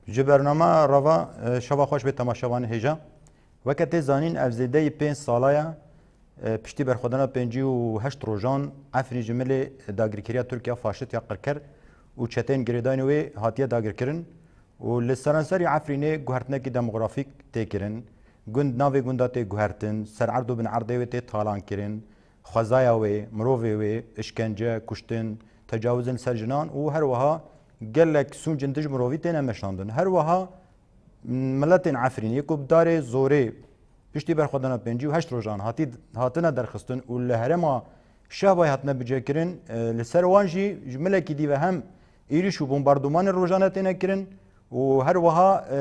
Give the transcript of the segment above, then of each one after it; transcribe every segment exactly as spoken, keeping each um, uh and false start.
Ji bernama Rava, e, şeva xweş bê temaşevanên hêja. Weke tê zanîn, ev zêdeyî pênc sala ye, e, piştî berxwedana pêncî û heşt rojan Efrîn ji milê dagirkeriya Tirkiya faşist ya qirker û çeteyên girêdayînê wê hatiye dagirkirin û li seranserî Efrînê guhertinekî demografîk tê kirin. Gund navê gunda tê guhertin, ser erd û bin erdê wê tê talan kirin. Xwezaya wê, mirovê wê, işkence, kuştin, tecawizên li ser jinan û her wiha gelek sûncên dij mirovî têne meşandin. Her wiha miletên Efrînê ku bi darê zorê piştî berxwedana pêncî û heşt rojan hatî, hatine derxistin û li herêma Şehbayê hatine bicekirin, e, li ser wan jî ji milekî dî ve hem êrîş û bombardumanên rojane têne kirin û her wiha, e,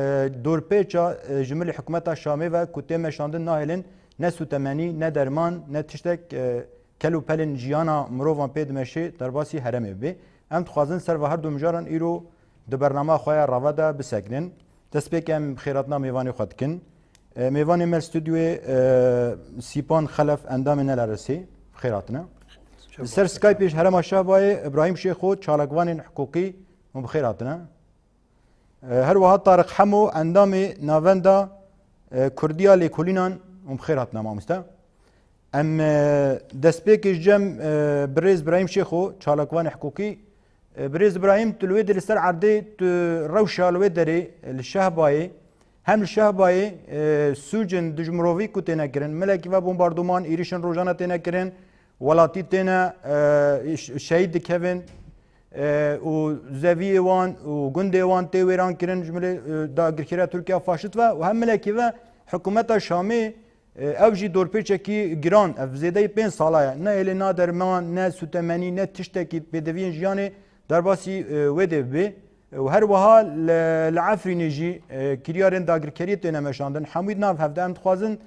dorpêça, e, ji milê hikûmeta Şamê ve ku tê meşandin nahêlin ne sûtemenî, ne derman, ne tiştek, e, kel û pelên jiyana mirovan pê dimeşê derbasî herêmê bibê. Em dixwazin ser ve her du mijaran îro di bernama xwe ya Rava de bisekinin. Destpêkê em xêratina mêvanê xwe dikin. E, mêvanê me li stûdyoyê, e, Sîpan Xelef, endamê N L R S'ê, xêratine. Li ser Skypeê ji herêma Şehbayê, Îbrahîm Şêxo, çalakvanên hiqûqî, hûn bi xêr hatine. E, her wiha Tariq Hemo, endamê Navenda, e, Kurdiya Lêkolînan, hûn bi xêr hatine mamoste. Em, e, destpêkê ji cem, e, birêz Birahîm Şêxo, çalakvanê hiqûqî. E, birêz Birahîm, tu li wê derê li ser erdê, tu rewşa li wê derê, e, li Şehbayê, hem li Şehbayê, e, sûcên dijmirovî ku têne kirin, milekî ve bombarduman, êrîşên rojane têne kirin, welatî têne, e, ş-, şehîd dikevin, e, û zeviyê wan û gundê wan tê wêran kirin ji milê, e, dagirkeriya Tirkiya faşîst ve û hem milekî ve hikûmeta Şamê E, ew jî dorpêçekî giran, ev zêdeyî pênc sala ye. Ne hêlê, na derman, ne sûtemenî, ne tiştekî pêdiviyên jiyanê derbasî, e, wê dê bibê. E, û her wiha li, li Efrînê jî, e, kiryarên dagirkeriyê têne meşandin. Hemûyî di nav hev de em dixwazin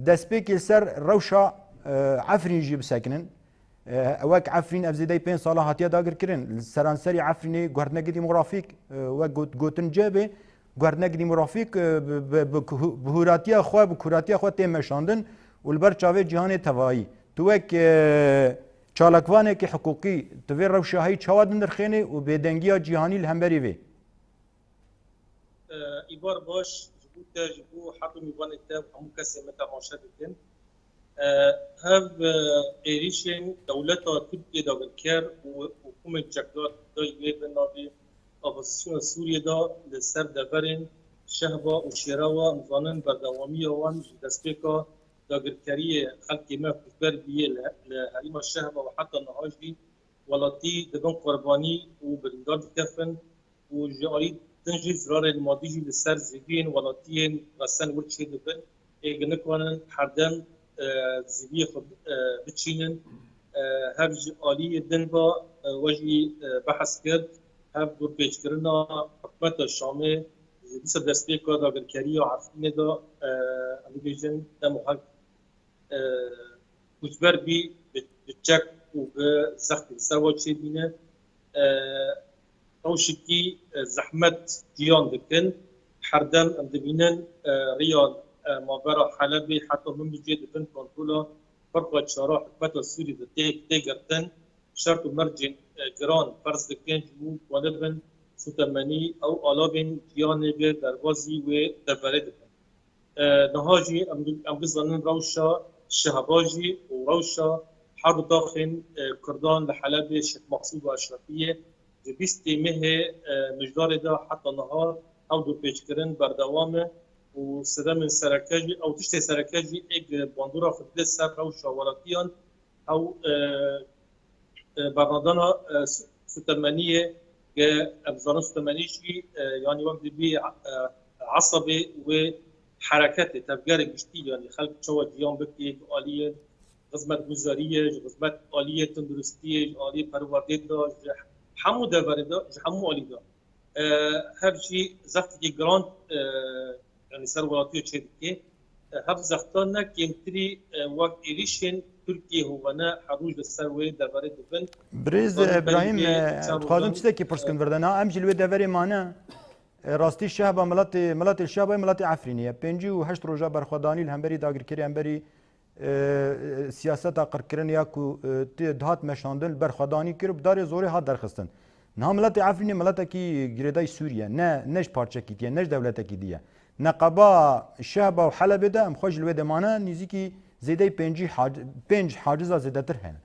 destpêkê li ser rewşa, e, Efrîn jî bisekinin. E, wek Efrîn ev zêdeyî pênc sala hatiye dagirkirin. Li seranserî Efrînê guhertinekî demografîk, e, wek got-, gotin cihê bê, guhertinekî demografîk, e, bi, bi, bi kuhu-, bi hûratiya xwe, bi kûratiya xwe tê meşandin û li ber çavê cîhanê tevayî. Tu wek, e, çalakvanekî hiqûqî, tu vê rewşa heyî çawa dinirxênî û bêdengiya cîhanî li hemberî vê? E, Îbar baş ji bo te, ji bo her du mêvanê te û hemû kesên me temaşe dikin. E, hev, e, êrîşên dewleta Tirkiyê dagirker û, û komên çekdar da ji wê bin navê Opozisyona Sûriyê de li ser deverên Şehba û Şêrewa, em zanin berdewamiya wan ji destpêka dagirkeriyê xelkê me koçber bûye li, li herêma Şehba û heta niha jî welatî di bin qurbanî û birîndar dikevin û ji alî din jî zirarên madî jî li ser zêdiyên welatiyên resen wir çêdibin, ê ki nikarin herdem, e, zêdiyê xwe, e, biçînin. E, hev ji aliyê din ve, e, we jî, e, behs kir, hev dorpêçkirina hikûmeta Şamê ji dîsa destpêka dagirkeriya Efrînê de, e, em bibêjin dema hev, e, koçber bî, bi, bi çek û bi zextî li ser we çêbîne. E, rewşekî, e, zehmet jiyan dikin. Herdem em dibînin, e, riya, e, navbera Helebê heta Minbicê di bin kontrola ferqa çara hikûmeta Sûrî de tê, tê girtin. Şert û mercên, e, giran ferz dikin ji bo ku nebin sûtemenî, ew alavên jiyanê bi derbazî wê deverê dibin. E, niha jî em, em bizanin rewşa Şehba jî û rewşa her du taxên, e, Kurdan li Helebê, Şêx Mexsûd û Eşrefiyê, ji bîstê mehê, e, Mijdarê de heta niha ew dorpêçkirin berdewam e û sedemên sereke jî, ew tiştê sereke jî ê ku bandora xwe dide ser rewşa welatiyan, ew, e, e, bernadana, e, s-, sûtemeniyê, ke em zanin sûtemenî jî, e, yanî wek dibî, e, esabê wê hereketê, tevgerê giştî, yanî xelk çawa ciyan bikê, ji aliyê xizmetguzariyê, ji xizmet aliyê tunduristiyê, ji aliyê perwerdê de, ji hemû deverê de, ji hemû alî de. E, hev jî zextekî giran, e, yanî ser welatiya çêdikê. E, hev zexta ne kêmtirî, e, wek êrîşên Tirkiyê hovane her roj li ser wê deverê dibin. Birêz, Dixwazim e, Birahîm, berî vê e, çend dixwazim rojan, tiştekî pirs e, kim vir de. Na, em jî li wê deverê mane. E, rastî Şehba miletê, miletê Şehba miletê Efrînê ye. Pêncî û heşt roja berxwedanî li hemberî dagirkerî, hemberî e, siyaseta qirkirinê ya ku, e, tê dihat meşandin, li ber xwe danî kir, bi darê zorê hat derxistin. Niha miletê Efrînê miletekî girêdayî Sûrî ye. Ne, ne ji parçekî diye, ne ji dewletekî diye. Neqeba Şehba û Helebê de em xwe ji li wê demane nîzîkî zêdeyî pêncî hac-, pênc haciza zêdetir hene.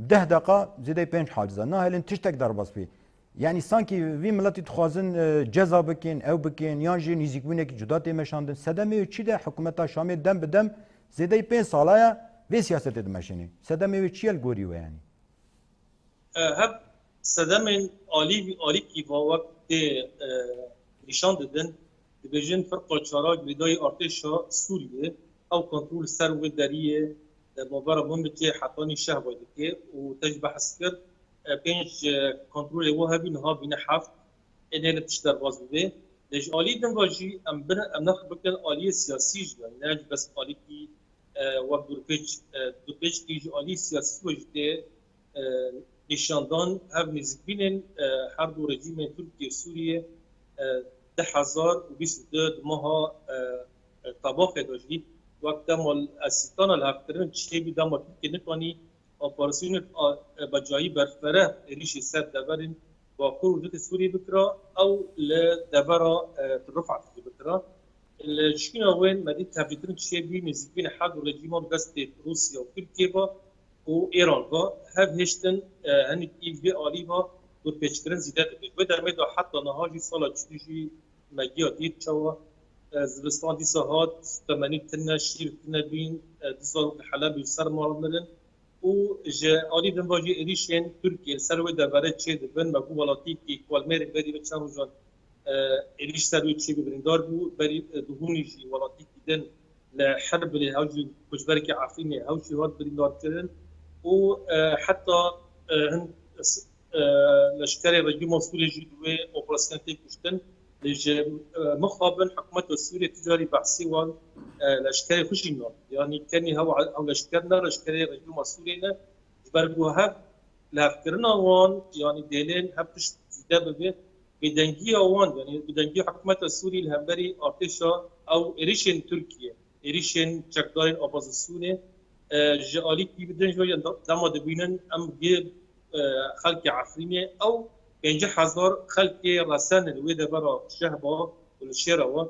Deh deqa zêdeyî pênc haciza. Nahêlin tiştek derbas bê. Yanî sankî vî miletî dixwazin, e, ceza bikin, ew bikin, yan jî nîzîkbûnekî cuda tê meşandin. Sedemê wê çi de hikûmeta Şamê dem bi dem zêdeyî pênc sala ye vê siyasetê dimeşînê. Sedemê wê çi ye li gorî we yanî? E, hev sedemên alî, alîkî va wek tê, e, nîşan didin, dibêjin firqa çara girêdayî artêşa Sûriyê, ew kontrol ser wê deriyê, e, mabera Mumikê hetanî Şehbayê dike û te jî behs kir, e, pênc, e, kontrolê wa hebî niha bîne heft, ê nêne tişt derbas bibe. Lê ji alî din ve jî em bin, em nex bikin aliyê siyasî jî, yanî ne bes alîkî e, wek dûrpêç, e, dûrpêçkî ji alî siyasî ve jî tê, e, nîşandan hev nêzîkbînên, e, her du rejîmên Tirkiye û Sûriye, e, du hezar û bîst û du di meha, e, e, Tebaxê de jî wek dema li Esîtana li hevkirin çêbî dema Tirkiye nikanî operasyonê, e, becayî berfere êrîşê ser deverên Bakur û Rojhilatê Sûriyê bikira, ew li devera, e, Rifat jî bikira. Li şûna wê me dî tevlîkirin çêbûyî nêzîkbînê her du rejîman destê Rûsya û Tirkiyê ve û Îran ve hev hêştin, e, hinek î vê alî ve dûrpêçkirin zêde dike. Wê demê de heta niha jî sala çûyî jî me giya dît çawa, e, zivistan dîsa hat, temenî tune, şîr tune bîn, e, du zarok li Helebê ji ser mala mirin. Û ji alî din ve jî êrîşên Tirkiyê li ser wê devere çêdibin. Me bû welatiyekî ku li mêrê berî ve çend rojan, e, êrîş ser wê çêbû birîndar bû. Berî, e, di hûnî jî welatiyekî din li Herbilê hew jî koçberekî Efrînê hew jî hat birîndarkirin. Û, e, heta, e, hin, e, leşkerê rejîma Sûriyê jî di wê operasyonê tê kuştin. Lê ji, e, mixabin hikûmeta Sûriyê tu carî behsî wan, e, leşkerê xwe jî nake. Yanî kenî hew, hew leşker ne, leşkerê rejîma Sûriyê ne. Ji ber ku hev lihevkirina wan, yanî dêlên hev tişt zêde bibe, bêdengiya wan, yanî bêdengiya hikûmeta Sûrî li hemberî artêşa ew êrîşên Tirkiye, êrîşên çekdarên opozîsyonê, e, ji alîkî bidin ji we dema dibînin em gi, e, xelkê Efrînê ew pêncî hezar xelkê resen li wê devera Şehba û li Şêra we.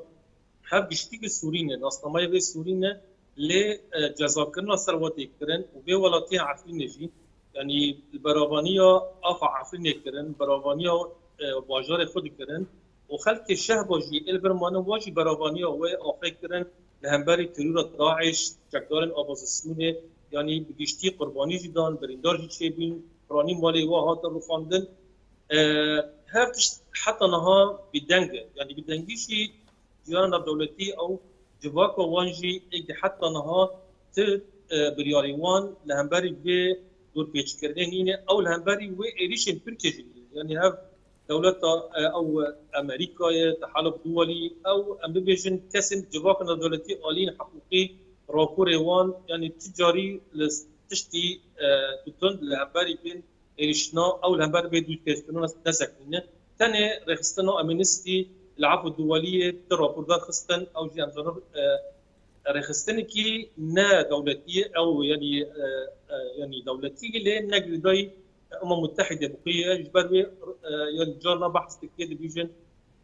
Hev giştî bi Sûrî ne, nasnameyê vê Sûrî ne, lê, e, cezakirina ser we tê kirin û vê welatiyên Efrînê jî, yanî li beravaniya axa Efrînê kirin, beravaniya, e, bajarê xwe dikirin û xelkê Şehba jî ê li vir manin, wa jî beravaniya wê axê kirin li hemberî terora DAIŞ, çekdarên opozîsyonê, yanî bi giştî qurbanî jî dan, birîndar jî çêbîn, piranî malê wa hatin rûxandin. E, her tişt heta niha bêdeng e. Yanî bêdengî jî cîhana navdewletî ew civaka wan jî êdî heta niha ti, e, biryarê wan li hemberî vê dorpêçkirinê nîne, ew li hemberî wê êrîşên Tirkiye jî nîne. Yanî hev dewleta, e, ew Amerîka ye, Tehaluf Duwelî, ew em bibêjin kesên civaka navdewletî aliyên hiqûqî raporê wan, yanî ti carî li tiştî, e, tutund li hemberî vê êrîştina ew li hember vê dûrpêçkirina nesekinîne. Tenê rêxistina Amnesty li Efû Duweliyê ti rapor derxistin, ew jî em zanin, e, rêxistinekî ne dewletî ye, ew yanî, e, e, yanî dewletî ye, lê ne girêdayî Umem Mutehîde bixwe ye. Ji ber wê, e, yanî carna behs dike, dibêjin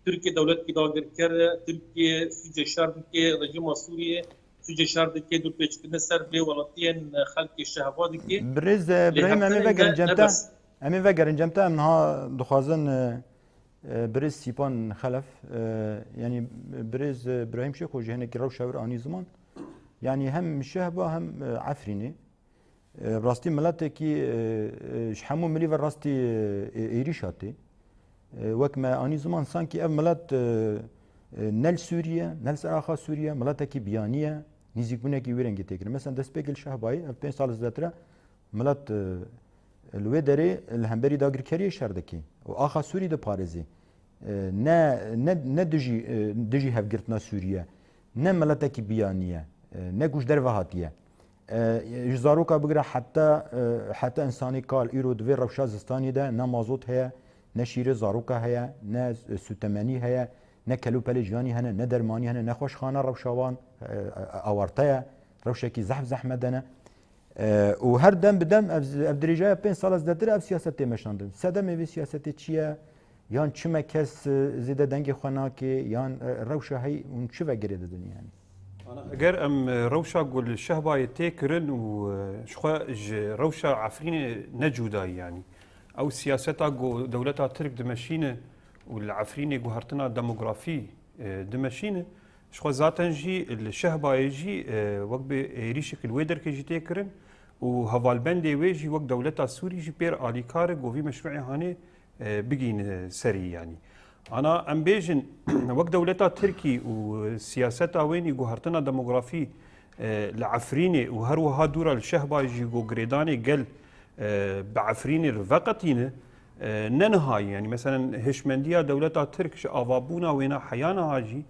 Tirkiye dewletkî dagirker e, Tirkiye sûcê şer dike, rejîma Sûriyê sûcê şer dike, dûrpêçkirine ser vê welatiyên xelkê Şehba dike. Birêz, e, Lê Birahîm, em ê hevkirin vegerin ne, cem ne te. bes. Em ê vegerin cem te, em niha dixwazin, e, e, birêz Sîpan Xelef, e, yanî birêz, e, Birahîm Şêxo jî hinekî rewşa wir anî ziman. Yanî hem Şehba hem, e, Efrînê. E, rastî miletekî, e, e, ji hemû milî ve rastî, e, e, êrîş hatî. E, wek me anî ziman, sankî ev milet, e, e, ne li Sûriye, ne li ser axa Sûriye, miletekî biyanî ye, nîzîkbûnekî wî rengî tê kirin. Mesela destpêkê li Şehbayê, ev pênc sal zêdetir e, milet, e, li wê derê li hemberî dagirkeriyê şer dike û axa Sûrî diparêzê. E, ne, ne, ne dijî, e, dijî hevgirtina Sûriye, ne miletekî biyanî ye, e, ne ku ji derve hatiye. E, ji zaroka bigire heta, e, heta însanê kal îro di vê rewşa zistanê de ne mazot heye, ne şîrê zaroka heye, ne, e, sûtemenî heye, ne kelûpelê jiyanî hene, ne dermanî hene, nexweşxane rewşa wan, e, e, awarte ye, rewşekî zehf zehmet de ne. E, û her dem bi dem ev, ev dirêjaya pênc sala zêdetir ev siyaset tê meşandin. Sedemê vê siyasetê çi ye? Yan çime kes, e, zêde dengê xwe nake, yan, e, rewşa hey hûn çi ve girê didin yani? Ana, eger em, e, rewşa ku li Şehbayê tê kirin û, e, ji xwe ji rewşa Efrînê ne cuda ye yani. Ew siyaseta ku dewleta Tirk dimeşîne û li Efrînê guhertina demografî, e, dimeşîne, ji xwe zaten jî li Şehbayê jî, e, wek bi êrîşek li wê derkê jî tê kirin û hevalbendê wê jî wek dewleta Sûrî jî pêr alîkar e ku vî meşrûê hanê, e, bigihîne serî yanî. Ana em bêjin wek dewleta Tirkî û siyaseta wênî guhertina demografî, e, li Efrînê û her wiha dûra li Şehbayê jî ku girêdanê gel, e, bi Efrînê re veqetîne, e, ne niha ye. Yanî meselen hişmendiya dewleta Tirk ji avabûna wêna heya niha jî,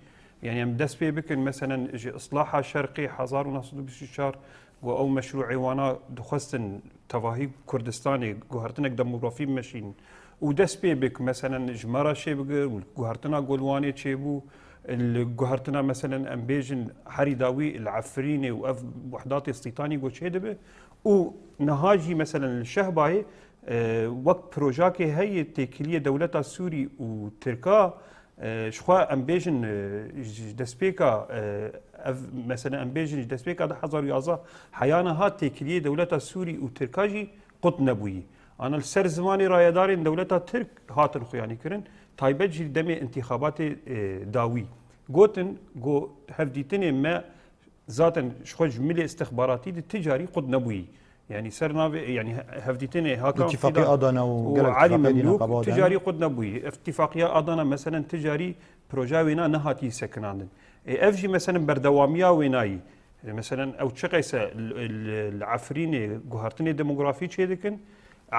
yanî em dest pê bikin meselen ji Islaha Şerqê hezar û neh sed û bîst û çar ku ew meşrûê wana dixwestin tevahî Kurdistanê guhertinek demografî bimeşînin û dest pê bik, meselen ji Meraşê bigir û guhertina Golwanê çêbû, li guhertina meselen em bêjin herî dawî li Efrînê û ev wehdatê Stîtanî ku çêdibe û niha jî meselen li Şehbayê, e, wek projakê heye têkiliyê dewleta Sûrî û Tirka, e, ji xwe em bêjin, e, ji destpêka, e, ev mesele em bêjin ji destpêka du hezar û yazdeh heya niha têkiliyê dewleta Sûrî û Tirka jî qut nebûyî. Ana li ser zimanê rayedarên dewleta Tirk hatin xuyanî kirin, taybet jî demê întîxabatê, e, dawî. Gotin, got, hevdîtinê me zaten ji xwe ji milê istixbaratî de ti carî qut nebûyî. Yanî ser navê, yanî he-, hevdîtinê Hakan Îtîfaqê Fidan Adana û û gelek Elî îtîfaqê dîna Memlûk qaba ti Adana. Carî qut nebûyî. Îtîfaqiya Adana meselen ti carî projeya wêna nehatî sekinandin. Ê, ev jî meselen berdewamiya wênayî. Ê, meselen ew çiqeyse li, li, li Efrînê guhertinê demografî çêdikin,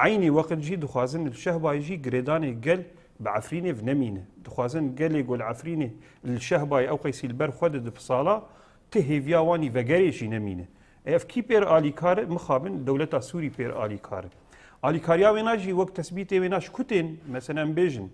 eynî weqt jî dixwazin li Şehbayê jî girêdanê gel bi Efrînê ve nemîne. Dixwazin gelê ku li Efrînê li Şehbayê ew qeysî li ber xwe de di pisala, ti hêviya wan î vegerê jî nemîne. Ev kî pêr alîkar e? Mixabin dewleta Sûrî pêr alîkar e. Alîkariya wêna jî wek tesbîtê wêna ji ku tên, mesela em bêjin,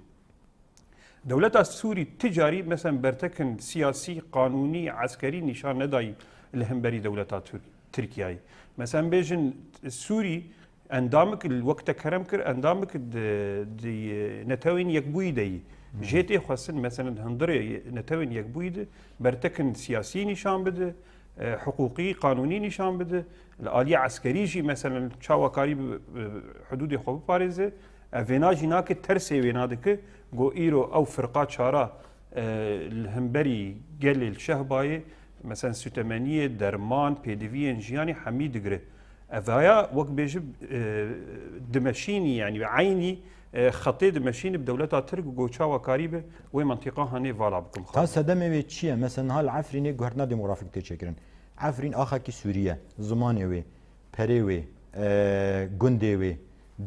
dewleta Sûrî ti carî, mesela bertekin siyasî, qanûnî, eskerî nîşan nedayî li hemberî dewleta Tir-, Tirkiyeyê. Mesela em bêjin Sûrî endamik li wek te kerem kir, endamik di, di Netewên Yekbûyî de yî. Hmm. Jê tê xwestin, mesela hundirê Netewên Yekbûyî de bertekin siyasî nîşan bide, e, hiqûqî, qanûnî nîşan bide. Li aliyê eskerî jî, mesela çawa karî bi, bi hudûdê xwe biparêze. Ev vêna jî nake, tersê wêna dike, got îro ew firqa çara, e, li hemberî gelê li Şehbayê, mesela sutemeniyê, derman, pêdiviyên jiyanî hemî digire. Evaya wek bêjim, e, dimeşînî, yanî eynî, e, xetê dimeşînî bi dewleta Tirk û goça we karî bi wê mentiqa hanê vala bikim. Ta sedemê wê çi ye? Mesela niha li Efrînê guhertina demografîk tê çêkirin. Efrîn axakî Sûrî ye, zimanê wê, perê wê, e, gundê wê,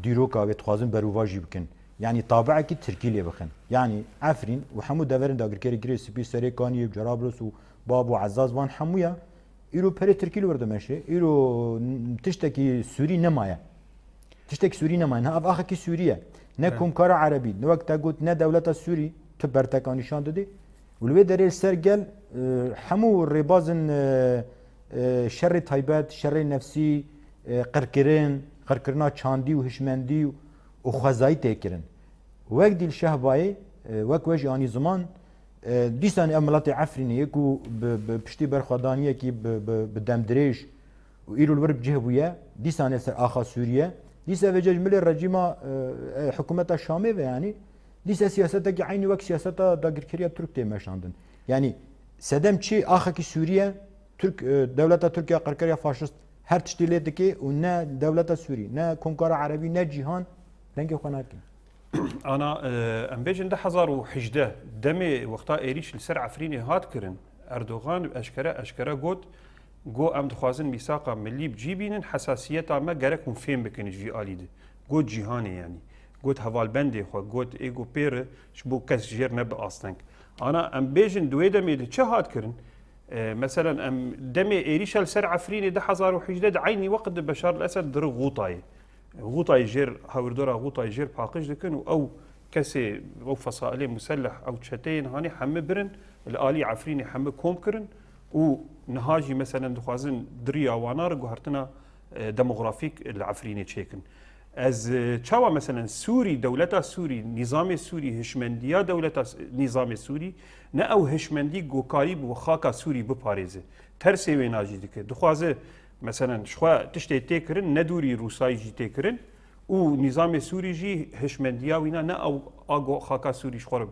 dîroka wê dixwazin berûvajî bikin. Yanî tabiekî Tirkî lê bixin. Yanî Efrîn û hemû deverên dagirkerê Girê Spî, Serê Kaniyê, Cerablus û Bab û Ezaz van hemû ya. Îro perê tirkî li wir dimeşe. Îro n-, tiştekî Sûrî nemaye. Tiştekî Sûrî nemaye. Niha ev axekî Sûrî ye. Ne Evet. Komkara Erebî, ne wek te got, ne dewleta Sûrî tu berteka nîşan didî. Û li wê derê li ser gel, e, hemû rêbazin, e, e, şerê taybet, şerê nefsî, e, qirkirin, qirkirina çandî û hişmendî û xwezayî tê kirin. Wek dî li Şehbayê, e, wek we jî anî ziman, e, dîsan ev miletê Efrînê yê ku bi, bi piştî berxwedaniyekî bi, bi, bi demdirêj û îro li wir bi cih bûye, dîsan li ser axa Sûriye, dîsa vêce ji milê rejîma, e, e, hikûmeta Şamê ve yanî, dîsa siyasetekî eynî wek siyaseta dagirkeriya Tirk tê meşandin. Yanî sedem çi axekî Sûriye, Tirk, e, dewleta Tirkiye qirkeriya faşist her tiştî lê dike û ne dewleta Sûrî, ne Komkara Erebî, ne cîhan dengê xwe nake. Ana, e, em bêjin du hezar û hejdeh demê wexta êrîş li ser Efrînê hat kirin, Erdogan eşkere, eşkere got, got, "Em dixwazin mîsaqa milî bi cî bînin, hesasiyeta me gerek hûn fêm bikin ji vî alî de." Got cîhanê yanî. Got hevalbendê xwe, got ê got pê re ji bo kes jêr nebe asteng. Ana em bêjin di wê demê de çi hat kirin? E, meselen, em demê êrîşa li ser Efrînê du hezar û hejdeh de eynî weqt de Beşar el-Esed diri Xûtayê. Xûtayê jêr, hawirdora Xûtayê jêr paqij dikin û ew kesê, ew fesailê muselleh, ew çeteyên hanê hemî birin, li alî Efrînê hemî kom kirin û niha jî, meselen, dixwazin diriya wana re guhertina e, demografîk li Efrînê çêkin. Ez, e, çawa, meselen, Sûrî, dewleta Sûrî, nîzamê Sûrî, hişmendiya dewleta S-, nîzamê Sûrî, ne ew hişmendî ku karî bi xaka Sûrî biparêze. Tersê wêna jî dike. Dixwaze, meselen, ji xwe tiştê tê kirin, ne dûrî Rûsayî jî tê kirin û nîzamê Sûrî jî hişmendiya wîna ne ew a ku xaka Sûrî ji xwe re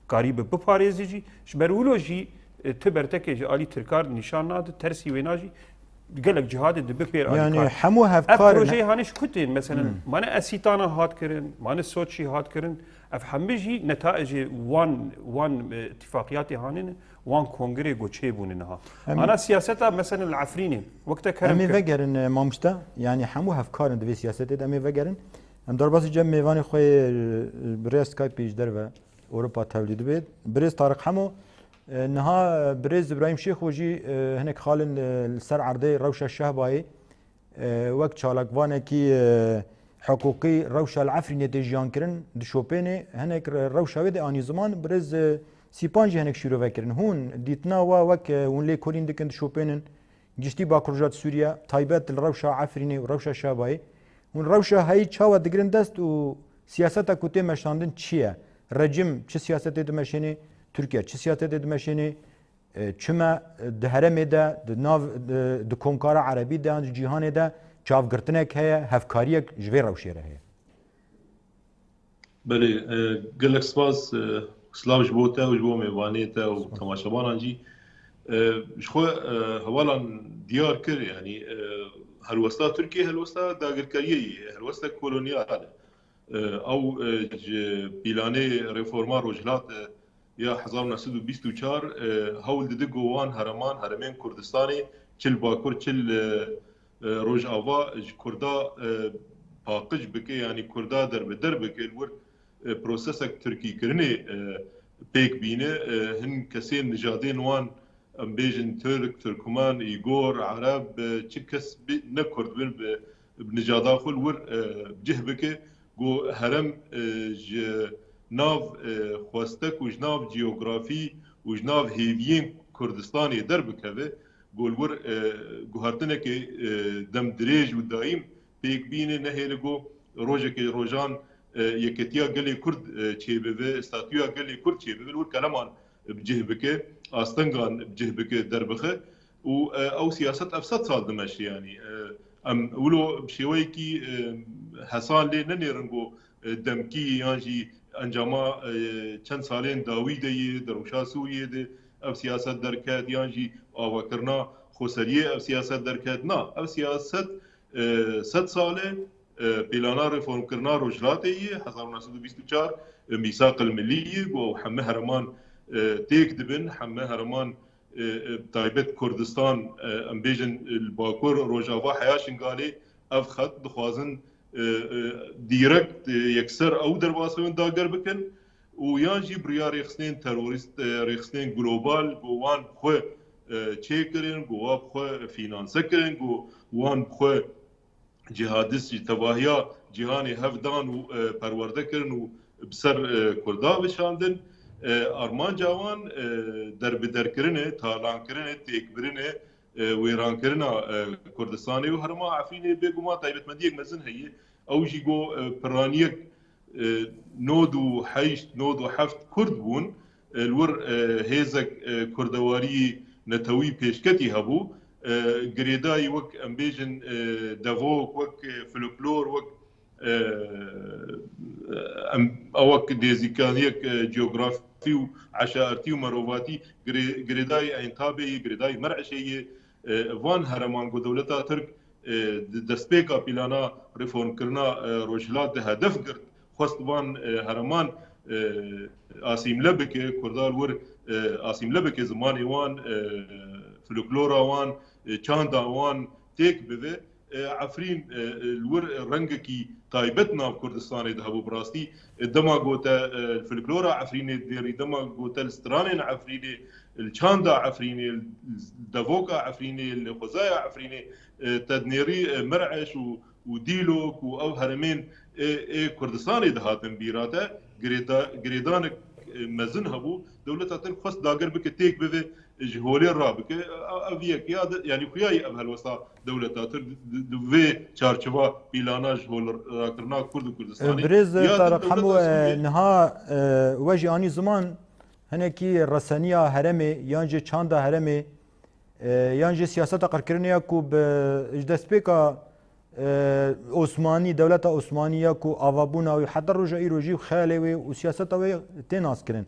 karî bi biparêzî jî. Ji ber wilo jî, e, ti bertekê ji alî Tirkar nîşan nade, tersî wêna jî gelek cihadê dibe pêr alîkar. Yani hemû Ev hevkar projeyê hanê ji ku tên? Meselen, Hmm. mane Esîtana hat kirin, mane Soçî hat kirin. Ev hemî jî netayecê wan, wan, e, îtifaqiyatê hanê ne, wan kongirê ku çêbûne niha. Em- Ana siyaseta, meselen, li Efrînê, wek te kerem Em ê kir. vegerin, e, mamoste. Yani hemû hevkar in di vê siyasetê de, em ê vegerin. Em derbasî cem mêvanê xwe yê, e, bi rêya Skypeê ji derve Ewropa tevlî dibe. Birêz Tariq Hemo, e, niha, e, birêz Îbrahîm Şêxo jî, e, hinek xalin, e, li ser erdê rewşa Şehbayê, e, wek çalakvanekî, e, hiqûqî rewşa li Efrînê tê jiyan kirin, dişopêne, hinek re-, rewşa wê de anî ziman, birêz, e, Sîpan jî hinek şîrove kirin. Hûn dîtina we wek, e, hûn lêkolîn dikin, dişopênin, giştî Bakur Rojhilat Sûriye, taybet li rewşa Efrînê û rewşa Şehbayê, hûn rewşa heyî çawa digirin dest û siyaseta ku tê meşandin çi ye? Rejîm çi siyasetê dimeşênê? Tirkiye çi siyasetê dimeşênê? E, çi me, e, di herêmê de, di nav, di, di komkara erebî de, di cîhanê de çavgirtinek heye, hevkariyek ji vê rewşê re heye? Belê, e, gelek spas, e, silav ji bo te û ji bo mêvanê te û temaşevanan jî. E, ji xwe, e, hevalan diyar kir, yanî, e, helwesta Tirkiyê helwesta dagirkeriyê ye, helwesta kolonyal e. E, ew, e, ji pîlanê reforma Rojhilat, e, ya hezar û neh sed û bîst û çar, e, hewl dide ku wan herêman, herêmên Kurdistanê, çi li Bakur, çi li, e, Rojava ji Kurda, e, paqij bike, yanî Kurda derbeder bike, li wir, e, prosesek tirkîkirinê, e, pêk bîne, e, hin kesên nijadên wan, em bêjin Tirk, Tirkmen, Îgor, Ereb, e, çi kes bi, ne Kurd bin, bi, bi nijada xwe li wir, e, cih bike, ku herem, e, ji nav, e, xwestek û ji nav ciyografî û ji nav hêviyên Kurdistanê derbikeve, ku li wir, e, guhertinekê, e, dem dirêj û dayîm pêk bîne, nehêle ku rojekê rojan, e, yeketiya gelê Kurd, e, çêbibe, statûya gelê Kurd çêbibe, li wir keleman bi cih bike, astengan bi cih bike, derbixe û, e, ew siyaset ev sed sal dimeşe, yanî, e, em wilo bi şêweyekî, e, hesan lê nenêrin ku, e, demkî yan jî encama, e, çend salên dawî de yê, di rewşa Sûriyê de ev siyaset derket, yan jî avakirina xweseriyê ev siyaset derket. Na, ev siyaset, e, sed sal e, e, pîlana reformkirina Rojhilatê yê, hezar û neh sed û bîst û çar, e, Mîsaq el Millî yê, ku ew heme herêman, e, têk dibin, heme herêman, e, e, taybet Kurdistan, e, em bêjin, e, li Bakur, Rojava, heya Şingalê, ev xet dixwazin, e, e, direkt, e, yekser ew derbasbibin dager bikin û yan jî bi riya rêxistinên terorîst, e, rêxistinên global, ku wan bi xwe, e, çêkirin, ku wan bi xwe fînanse kirin, ku wan bi xwe cihadist ji tevahiya cîhanê hev dan û, e, perwerde kirin û bi ser, e, Kurda veşandin. E, armanca wan, e, derbederkirinê, talankirinê, têkbirinê, e, wêrankirina, e, Kurdistanê û herêma Efrînê bêguman taybetmendiyek mezin heye. Ew jî ku, e, piraniyek, e, nod û heşt, nod û heft Kurd bûn, e, li wir, e, hêzek, e, kurdewariyî netewî pêşketî hebû. E, girêdayî wek, em bêjin, e, devok, wek, e, folklor, wek, e, em, a wek nêzîkaniyek, e, ciyografî û eşaretî û merovatî girê-, girêdayî Entabê yê, girêdayî Mer'işê yê, e, van herêman ku dewleta Tirk, e, di destpêka pîlana reformkirina, e, Rojhilat de hedef girt, xwest van, e, herêman, e, asîmle bike, Kurda li wir, e, asîmle bike, zimanê wan, e, folklora wan, e, çanda wan têk bibe. E, Efrîn, e, e, li wir rengekî taybet nav Kurdistanê de hebû bi rastî. E, dema gote, e, folklora Efrînê dinêrî, dema gote li stranên Efrînê, li çanda Efrînê, li devoka Efrînê, li xwezaya Efrînê, e, te dinêrî, e, Mer'eş û û Dîlok û ew herêmên ê, ê Kurdistanê dihatin bîra te, girêda-, girêdanek, e, mezin hebû. Dewleta Tirk xwest dager bike têk bive, ji holê rabike. Ev, ev yek ya de, yanî xuya yî ev helwesta dewleta Tirk di, di, di vê çarçiva pîlana ji holrakirina Kurd û Kurdistanê. Birêz Ya din Tarık dewleta Hemo, e, Sûriyê niha, e, we jî anî ziman hinekî reseniya herêmê yan jî çanda herêmê, e, yan jî siyaseta qirkirinê ya ku bi, ji destpêka, e, Osmanî, dewleta Osmanî ya ku avabûna wê heta roja îro jî û xeyalê wê û siyaseta wê tê naskirin.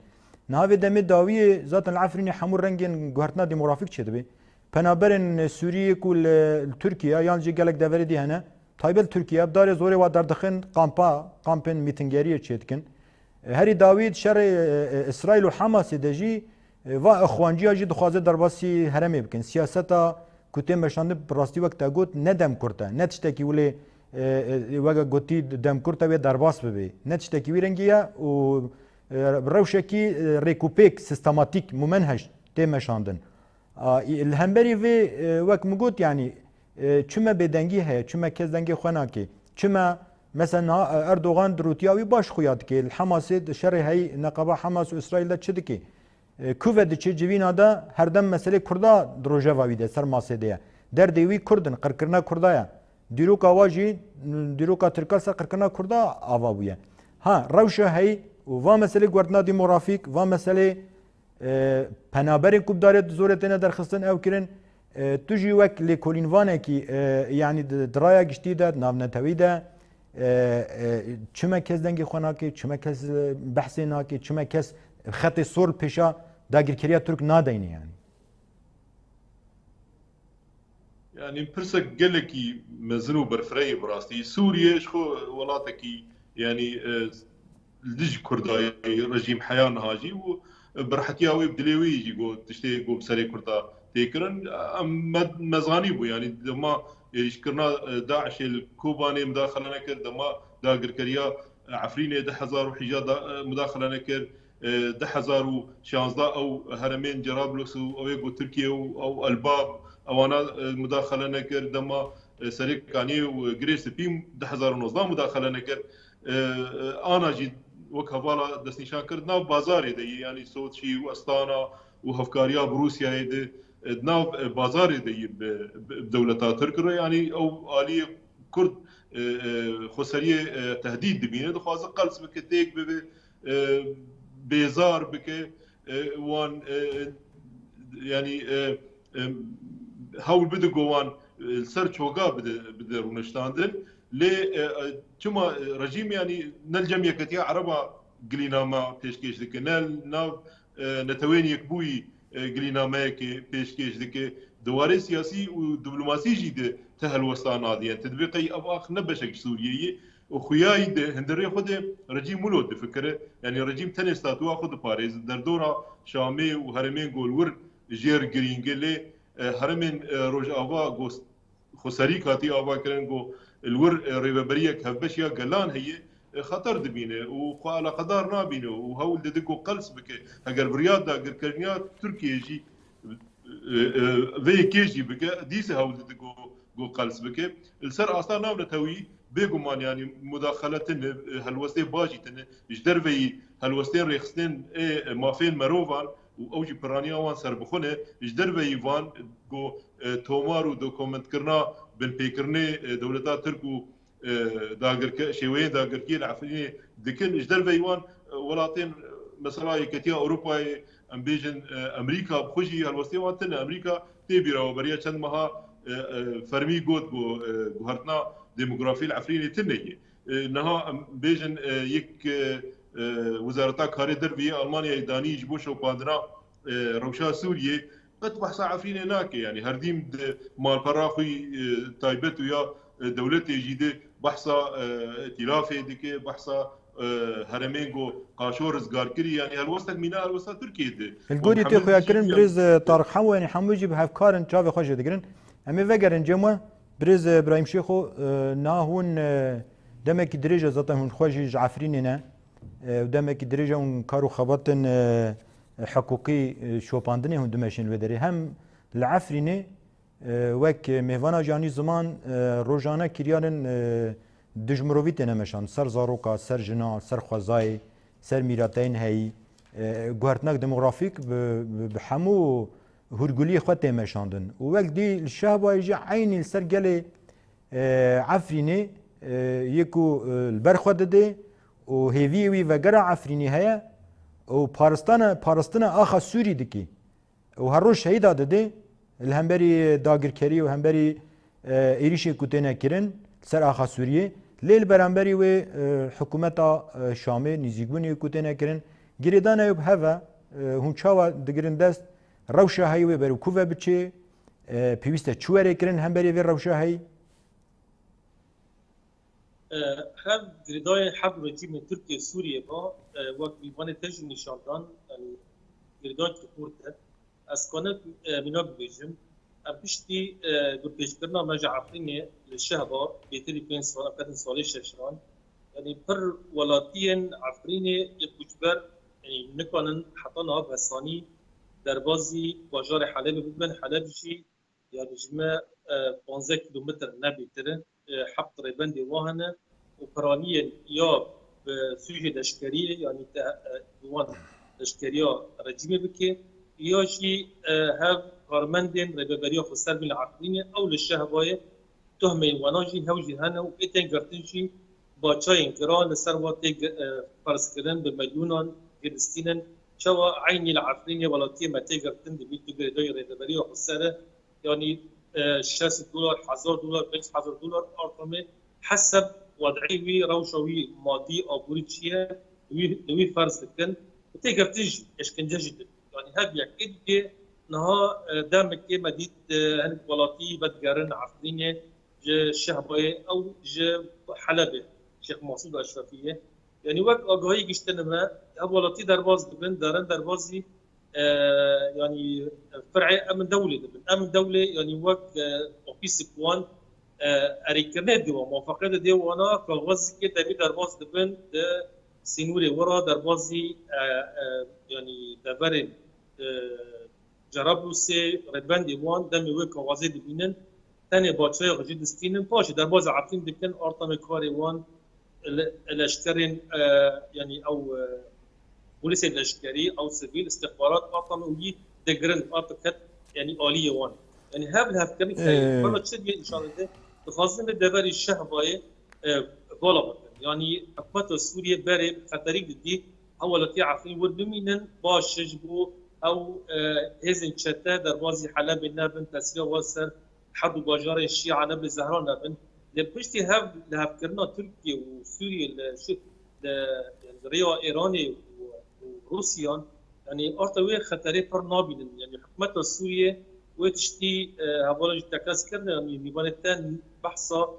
Niha vê demê dawiyê zaten li Efrînê hemû rengên guhertina demografîk çêdibe. Penaberên Sûriyê ku li, li Tirkiye yan jî gelek deverê dî hene, taybet Tirkiye, bi darê zorê wa derdixin kampa, kampên mîtingeriyê çêdikin. E, herî dawî di şerê, e, e, Îsraîl û Hamasê de jî, e, va ixwanciya jî dixwaze derbasî herêmê bikin. Siyaseta ku tê meşandin bi rastî wek te got ne demkurt e, ne tiştekî wile, e, e, weke gotî demkurt e wê derbas bibe. Ne tiştekî wî rengî ye û, e, bi rewşekî, e, rêkûpêk, sistematîk, mumenhej tê meşandin. A, î, li hemberî vê, e, wek min got, yanî, e, çi me bêdengî heye, çi me kes dengê xwe nake, çi me, mesela, niha, e, Erdogan di rûtiya wî baş xuya dike, li Hamasê di şerê heyî neqeba Hamas û Îsraîl de çi dike? E, ku ve diçe civîna de herdem meselê Kurda di rojeva wî de ser masê de ye. Derdê wî Kurd in, qirkirina Kurda ye. Dîroka wa jî, dîroka Tirka ser qirkirina Kurda ava bûye. Ha, rewşa heyî û va meselê guhertina demografîk, va meselê e, penaberên ku bi darê zorê têne derxistin ew kirin, e, tu jî wek lêkolînvanekî, e, yanî di, di raya giştî de, di navnetewî de, e, e, çi me kes dengê xwe nake, çi me kes, e, behsê nake, çi me kes xetê sor li pêşa dagirkeriya Tirk nadeyne yanî. Yanî pirsek gelekî mezin û berfireh ye bi rastî. Sûriye ji xwe welatekî, yanî, e, li dij Kurda ye, rejîm heya niha jî û bi rehetiya wê, bi dilê wê jî got, tiştê ku bi serê Kurda tê kirin. Em me, me zanîbû, yanî dema êrîşkirina, e, DAIŞê li Kobanê mudaxele nekir, dema dagirkeriya, e, Efrînê du hezar û hejda da, e, mudaxele nekir, e, du hezar û şazdeh ew herêmên Cerablus û ew ê ku Tirkiye û ew Elbab, ewana, e, mudaxele nekir, dema, e, Serê Kaniyê û Girê Spî du hezar û nozdeh mudaxele nekir. E, e, ana jî wek hevala destnîşan kir, nav bazarê de yî, yanî Soçî û Astana û hevkariya bi Rûsyayê de, e, di nav, e, bazarê de yî bi, bi, bi dewleta Tirk re, yanî ew aliyê Kurd, e, e, xweseriyê, e, tehdîd dibîne, dixwaze qels bike, têk bibe, e, bêzar bike, e, wan, e, yanî, e, e, hewl bide ku wan, e, li ser çoga bide, bide rûniştandin. Lê, e, e, çima, e, rejîm, yanî ne li cem Yeketiya Ereba gilîname pêşkêş dike, ne li nav, e, Neteweyên Yekbûyî, e, gilînameyekê pêşkêş dike. Di warê siyasî û diplomasî jî de ti helwesta nadiyen. Ti dibê qey ev ax ne beşek ji Sûriyeyê û xuyayî di hundirê xwe de rejîm wilo difikire. Yanî rejîm tenê statûya xwe diparêze. Derdora Şamê û herêmên ku li wir jêr girîng e, lê, e, herêmên, e, Rojava ku xweserî hatî avakirin ku li wir, e, rêveberiyek hevbeş ya gelan heye, e, xeter dibîne û xwe eleqedar nabîne û hewl dide ku qels bike. Heger bi riya dagirkirina Tirkiyê jî, e, e, vê yekê jî bike, dîse hewl dide ku, ku qels bike. Li ser asta navnetewî bêguman, yanî mudaxele tune, e, helwestê baş jî tune. Ji derveyî helwestên rêxistinên ê mafên merovan û ew jî piraniya wan serbixwe ne, ji derveyî van ku, e, tomar û dokumentkirina binpêkirinê, e, dewleta Tirk û, e, dagirke-, şêweyên dagirkiyê li Efrînê dikin. Ji derveyî wan, e, welatên, e, mesela Yeketiya Ewropayê, em bêjin, e, Amerîka bi xwe jî helwestê wan tune. Amerîka tê bîra we, beriya çend meha, e, e, fermî got ku, e, guhertina demografî li Efrînê tune ye. E, niha em bêjin, e, yek, e, e, Wezareta Karê Derve yê Almanyayê danî ji bo şopandina, e, rewşa Sûriyê, qet behsa Efrînê nake. Yanî herdîm di malpera xwe, e, taybet û ya, e, dewletê jî de behsa, e, îtîlafê dike, behsa, e, herêmên ku qaşo rizgar kirî. Yanî helwestek mîna helwesta Tirkiyê de. Li gorî tê xuyakirin, birêz, e, Tarık Hemo, yanî hemû jî bi hevkar in, çavê xwe jê digirin. Em ê vegerin cem we. Birêz, e, Birahîm Şêxo, e, niha hûn, e, demekî dirêj e zaten hûn xwe jî ji Efrînê ne. E, demekî dirêj e hûn kar û xebatên, e, hiqûqî, e, şopandinê hûn dimeşin li wê derê. Hem li Efrînê, e, wek mêvana jî anî ziman, e, rojane kiryarên, e, dijmirovî têne meşan. Ser zaroka, ser jina, ser xwezayê, ser mîrateyên heyî, e, guhertinek demografîk bi, bi, bi hemû hûrguliyê xwe tê meşandin. Û wek dî li Şehbayê jî eynî li ser gelê, e, Efrînê, e, yê ku, e, li ber xwe dide û hêviyê wî vegera Efrînî heye û paristana, paristina axa Sûrî dikî. Û her roj şehîda dide li hemberî dagirkerî û hemberî, e, êrîşê ku têne kirin li ser axa Sûriyê. Lê li beramberî wê, e, hikûmeta, e, Şamê nîzîkbûnê ku têne kirin, girêdana wê bi hev e, e, hûn çawa digirin dest, rewşa heyî wê ber û ku ve biçê, e, pêwîst e çi were kirin hemberî vê rewşa heyî? E, hev girêdayê heb rejîmê Tirkiye Sûriyê ba, e, wek mîvanê te jî nîşan dan, yanî girêdayekî xurt e. Ez kanek, e, mînak bibêjim. Em piştî, e, gurpêçkirina me ji Efrînê li Şehba, bêtirî pênc sal, em ketin salê şeşan. Yanî pir welatiyên Efrînê yê koçber, yanî nikanin heta niha bi hesanî derbazî bajarê Helebê bibin. Heleb jî, yanî ji me, e, panzdeh kîlometr ne bêtir e, e, heft rêbendê wan hene û piraniyên ya bi sûcê leşkeriyê, yanî te, e, bi wan leşkeriya rejîmê bike, ya jî, e, hev karmendên Rêveberiya Xweser bin li Efrînê, ew li Şehbayê, tohmeyên wana jî hew jî hene û ê tên girtin jî baçayên giran li ser wan tê gi-, e, ferzkirin, bi milyonan giristînin. Çawa eynî li Efrînê welatiyê me tê girtin, dibî tu girêdayî Rêveberiya Xweser e, yanî, e, şeş sed dolar, hezar dolar, pênc hezar dolar artamê, heseb wadî wî, rewşa wî madî, aborî çi ye, wî, wî ferz dikin. Tê girtin jî, eşkence jî dikin. Yanî hev yekê dikê, niha, e, demekê me dît, e, hinek welatî vedigerin Efrînê, ji Şehbayê ew ji Helebê, Şêx Masûd Eşrefiyê. Yanî wek agahî giştine me, ev welatî derbas dibin, derin derbazî, e, yanî fir'ê Emin Dewlê dibin. Emin Dewlê, yanî wek, e, ofîsik wan, e, erêkirinê dê wan, muwafaqê de dê wana, kaxwazikê demî derbas dibin, di sînorê wira derbazî, e, e, yanî deverên, e, Cerablusê rêbendê wan demê wê kaxwazê dibînin, tenê baçayê xwe jî distînin, paşê derbazê Efrîn dikin, artamê karê wan le-, leşkerên, e, yanî ew, e, polîsê leşkerî, ew sivîl, istixbarat artamê û yî digirin, arta ket, yanî aliyê wan. Yanî hev li hevkirin Ee. Xwela çi diye nîşan dide? Dixwazin li deverê Şehbayê, e, vala bikin. Yanî hikûmeta Sûriyê berê xeterî didî, ew welatiyê Efrîn wir bimînin, baş e ji bo ew, e, hêzên çete derbazî Helebê nebin, tesîra wan ser her du bajarên Şîa nebin, Zehra nebin. Lê piştî hev, li hevkirina Tirkiye û Sûriye li şi-, li, yanî li rêya Îranê û, û Rûsyan, yanî arta wê xeterê pir nabînin. Yanî hikûmeta Sûriye wê tiştî, e, hevala jî tekez kirine, yanî mîvanê te behsa,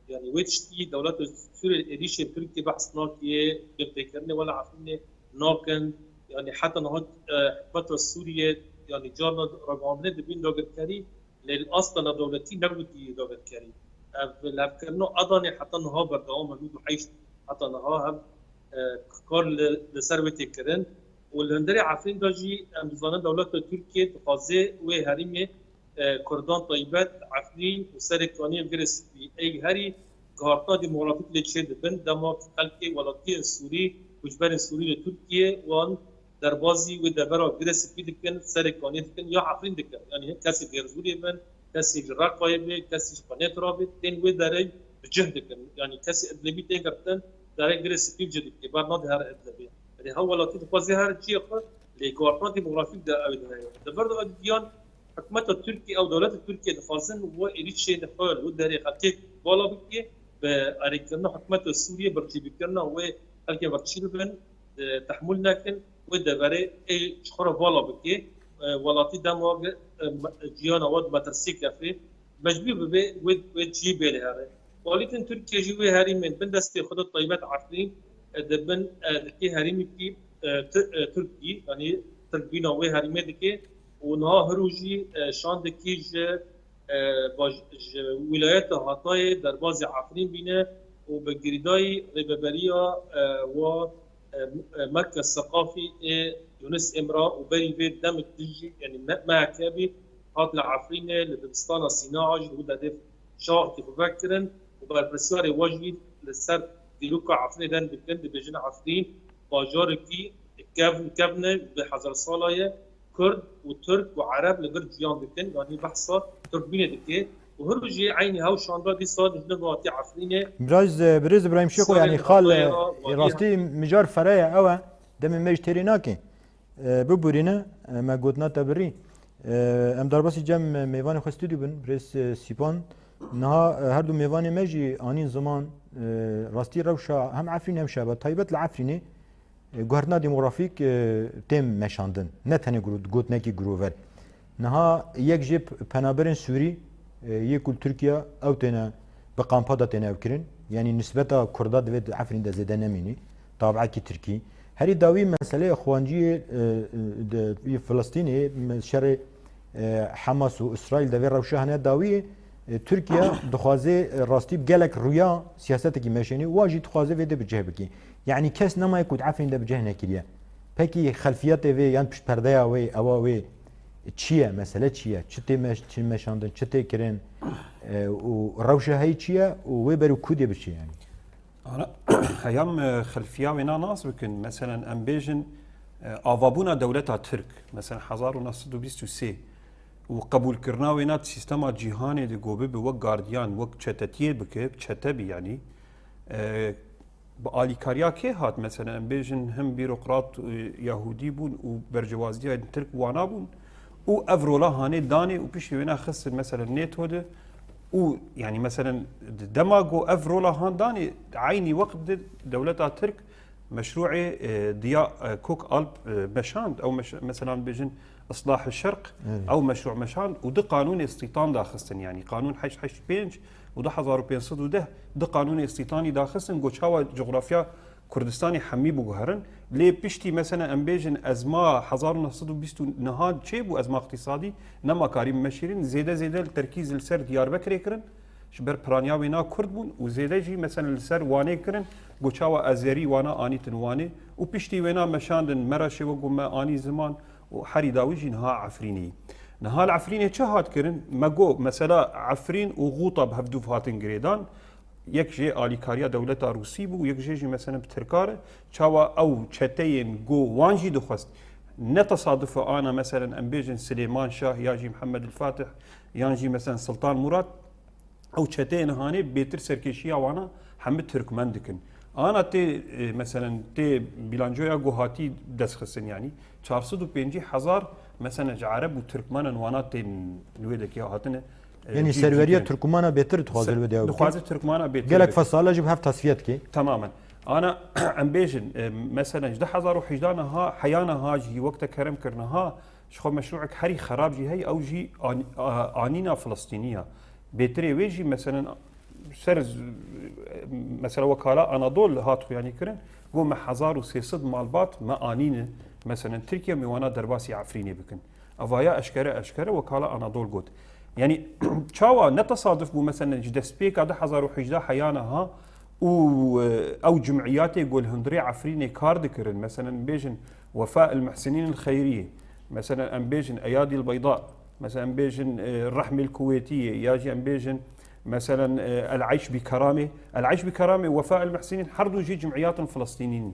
yanî wê tiştî dewleta Sûriye êrîşên Tirkiye behs nake, binpêkirinê wela Efrînê nakin. Yanî heta niha, e, hikûmeta Sûriye, yanî carna ragihandinê dibîn dagirkerî, lê li asta navdewletî negotî dagirkerî. Ev levkirina Adanê heta niha berdewam e, nod û heşt heta niha hev, e, kar li, li ser wê tê kirin. Û li hundirê Efrîn de jî em dizanin dewleta Tirkiye dixwaze wê herêmê, e, Kurdan taybet, Efrîn û Serê Kaniyê bigire spî. Ê herî gihartina demografîk lê çêdibin, dema xelkê welatiyên Sûrî, koçberên Sûrî li Tirkiye wan derbazî wê devera Girê Spî dikin, Serê Kaniyê dikin ya Efrîn dikin. Yanî hin kesê Dêrzûrê bin, kesê ji Reqayê be, kesê ji Qenêtra be, tên wê derê bi cih dikin. Yanî kesê Idlibî tê girtin, derê Girê Spî bi cih dike, bernade here Idlibê. Yanî her welatî dixwaze here cihê xwe, lê gihartina demografîk de ew heye. Di vir de ew diyan hikûmeta Tirkiye, ew dewleta Tirkiye dixwazin wê êrîşên xwe li wê derê xelkê vala bike, bi erêkirina hikûmeta Sûriye birçîbîkirina wê xelkên birçî bibin, e, tehmûl nekin, wê deverê ê ji xwe re vala bike, e, welatî dema ge-, e, me-, jiyana we di metirsiyê kefê, mecbûr bibe wê, wê cihê bêle here. Alîtên Tirkiye jî wê herêmên bin destê xwe de taybet Efrîn, e, dibin, e, dike herêmekî, e, Ti-, e, Tirkî, yanî Tirk bîna wê herêmê dike û niha hiro jî, e, şandekî ji, e, baj-, ji wîlayeta Hatayê derbazî Efrîn bîne û bi girêdayî rêveberiya, e, wa, e, e, Merkez Seqafî ê Yunus Emre û berî vê demek din jî, yanî me-, M H K bî, hat li Efrînê, li dibistana Sîna jî li wî derê şaxekî xwe vekirin û berpirsiyarê we jî li ser dîroka Efrînê deng dikin, dibêjin Efrîn bajarekî kevn, kevn e, bi hezar sala ye, Kurd û Tirk û Ereb li vir jiyan dikin, yanî behsa Tirkbûnê dike. Û her jî eynî hew şanda dîsa dijne hatî Efrînê. Birêz, birêz Îbrahîm Şêxo, yanî xal e, rastî mijar fere ye ew e. Demê me ji têrê nake. E, bibûrîne, e, me gotina te birî. E, em derbasî cem mêvanê xwe stûdyo bin, birêz, e, Sîpan. Niha, e, her du mêvanê me jî anîn ziman, e, rastî rewşa hem Efrîn hem Şehba, taybet li Efrînê, e, guhertina demografîk, e, têm meşandin. Ne tenê gro-, gotinekî girover. Niha yek jê p-, penaberên Sûrî, e, yê ku li Tirkiye ew têne bi kampa de têne ev kirin. Yanî nisbeta Kurda divê di Efrîn de zêde nemînî. Tabekî Tirkî. Herî dawî meseleyê xwanciyê, e, e, di, yê Filistînê, me-, şerê, e, Hamas û Îsraîl de vê rewşa hene dawiyê, e, Tirkiye dixwaze, e, rastî bi gelek rûya siyasetekî meşênî, wa jî dixwaze vê de bi cih bikî. Yanî kes nemaye ku di Efrîn de bi cih nekiriye. Pekî xelfiyetê vê yan piştperdeya wê, ewa wê çi ye? Mesele çi ye? Çi tê meş-, çi meşandin, çi tê kirin? E, û rewşa heyî çi ye? Û wê ber û ku dê biçe yanî? Ana, heyam, e, xelfiya wêna nas bikin. Meselen, em bêjin, e, avabûna dewleta Tirk, meselen, hezar û neh sed û bîst û sê û qebûlkirina wêna di sîstema cîhanê de ku bibe wek gardiyan, wek çetetiyê bike, çete bî yanî. E, bi alîkariya kê hat? Meselen, em bêjin him bîrokrat, e, Yahûdî bûn û bercewaziya Tirk wana bûn û ev rola hanê danê û piştî wêna xistin, meselen, NATO de û, yanî, meselen, di dema ku ev rola han danê, eynî wext de dewleta Tirk meşrûê, e, Diya, e, Kok Alp, e, meşand, ew meş-, meselen, bêjin Islah Şerq, Evet. ew meşrû meşand û du qanûnê îstîtan daxistin, yanî qanûn heşt heşt pênc û du hezar û pênc sed û deh, du qanûnê îstîtanî daxistin, ku çawa cografya Kurdistanê hemî biguherin. Lê piştî, mesela, em bêjin ezma hezar û neh sed û bîst û niha çêbû, ezma îqtîsadî, nema karî meşîrin, zêde zêde li terkîz li ser Diyarbekirê kirin, ji ber piraniya wêna Kurd bûn û zêde jî, mesela, li ser Wanê kirin, ku çawa Azerî wana anîtin Wanê û piştî wêna meşandin Meraşê, wek ku me anî ziman, û herî dawî jî niha Efrînê. Niha li Efrînê çi hat kirin? Me got, mesela, Efrîn û Xûta bi hevdûv hatin girêdan. Yek jê alîkariya dewleta Rûsî bû, yek jê jî, mesela, bi Tirka re. Çawa ew çeteyên ku wan jî dixwest, ne tesaduf e ana, mesela, em bêjin Silêman Şah ya jî Mihemed el Fatih yan jî, mesela, Siltan Murad, ew çeteyên hanê bêtir serkêşiya wana hemî Tirkmen dikin. Ana tê, e, meselen, tê bilancoya ku hatî destxistin, yanî çar sed û pêncî hezar, meselen, ji Ereb û Tirkmenan wana tên li wê dekê hatine, e, Yanî cî-, serweriya cî-, Tirkmana bêtir dixwaze li wê de ew bike. Dixwaze Tirkmana bêtir Gelek bike. Fesala jî bi hev tasfiye dike. Tamamen. Ana em bêjin, e, meselen, ji du hezar û hejdeh niha, heyana ha jî wek te kerem kir niha, ji xwe meşrûek herî xerab jî heye, ew jî an-, a-, anîna Filistînî ya. Bêtirê wê jî, meselen, ser z-, mesela wekala Anadol hat xuyanî kirin, got, me hezar û sê sed malbat me anîne, meselen, Tirkiye, me wana derbasî Efrînê bikin. Evaya eşkere eşkere wekala Anadol got. Yanî çawa ne tesaduf bû, meselen, ji destpêka du hezar û hejdeh heyana ha û, e, ew cimiyatê ku li hundirê Efrînê kar dikirin, meselen, bêjin Wefa el Muhsinîn el Xeyriyê, meselen, em bêjin Eyadî el Beyda, Mesela em bêjin, e, Rehmê li Kuwêtiyê, ya jî em bêjin, meselen, e, El Eyş bi Keramê. El Eyş bi Keramê, Wefa El Muhsinin, her du jî cim'iyatin Filistînî ne.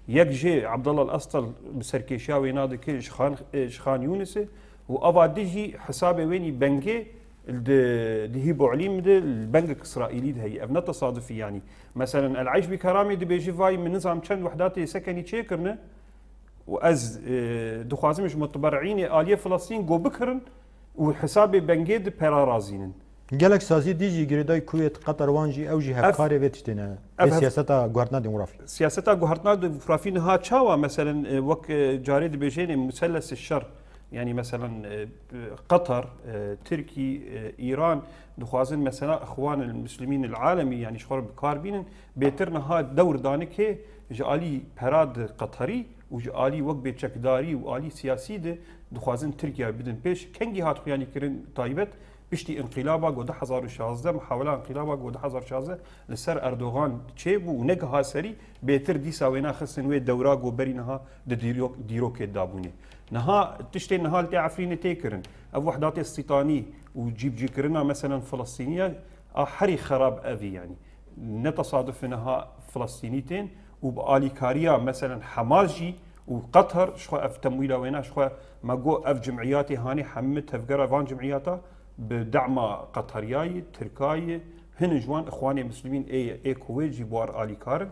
Yek jê Abdallah El Estel bi serkêşiya wêna dike ji Xan, e, ji Xan Yûnisê û ava di jî hesabê wênî bengê di, di Hî Bu'lîm de li bengek Îsraîlî de heye. Ev ne tesadufî yanî. Meselen, El Eyş bi Keramê dibêjî vay min nizam çend wehdatê sekenî çêkirine, û ez, e, dixwazim ji mutberînê aliyê Filistîn go bikirin û hesabê bengê di pera razînin. Gelek sazî dî jî girêdayî Kuwêt, Qeter wan jî ew jî Ev- hevkarê vê tiştê ne. ev Vê hev- siyaseta guhertina demografî. Siyaseta guhertina demografî niha çawa, meselen, e, wek, e, carê dibêjênê muselles şer, yanî meselen, e, Qeter, e, Tirkî, e, Îran dixwazin mesela Îxwan el Muslimîn el Alemî, yanî ji xwe re bi kar bînin, bêtir niha dewr danikê ji alî pera di Qeterî û ji alî wek bê çekdarî û alî siyasî de dixwazin Tirkiye bidin pêş. Kengî hat xuyanî kirin taybet? Piştî înqîlaba go du hezar û şazdeh, muhawela înqîlaba go du hezar û şazdeh li ser Erdogan çêbû û negiha serî, bêtir dîsa wêna xistin wê dewra go berî niha di dîrok-, dîrokê dabûnê. Niha tiştên niha li tê Efrînê tê kirin. Ev wehdatê Îstîtanî û cîbicîkirina meselen Filistîniye a herî xerab evî yanî. Ne tesaduf e niha Filistînî tên û bi alîkariya, meselen, Hamas jî Û Qatar, ji xwe ev temwîla wêna, ji xwe me got ev cimiyatê hanê hemî tevgera van cimiyata bi dema Qatariyayî, Tirkayî, hin ji wan Ixwanê Muslimîn ê, ê Kuwêt jî bi war alîkar in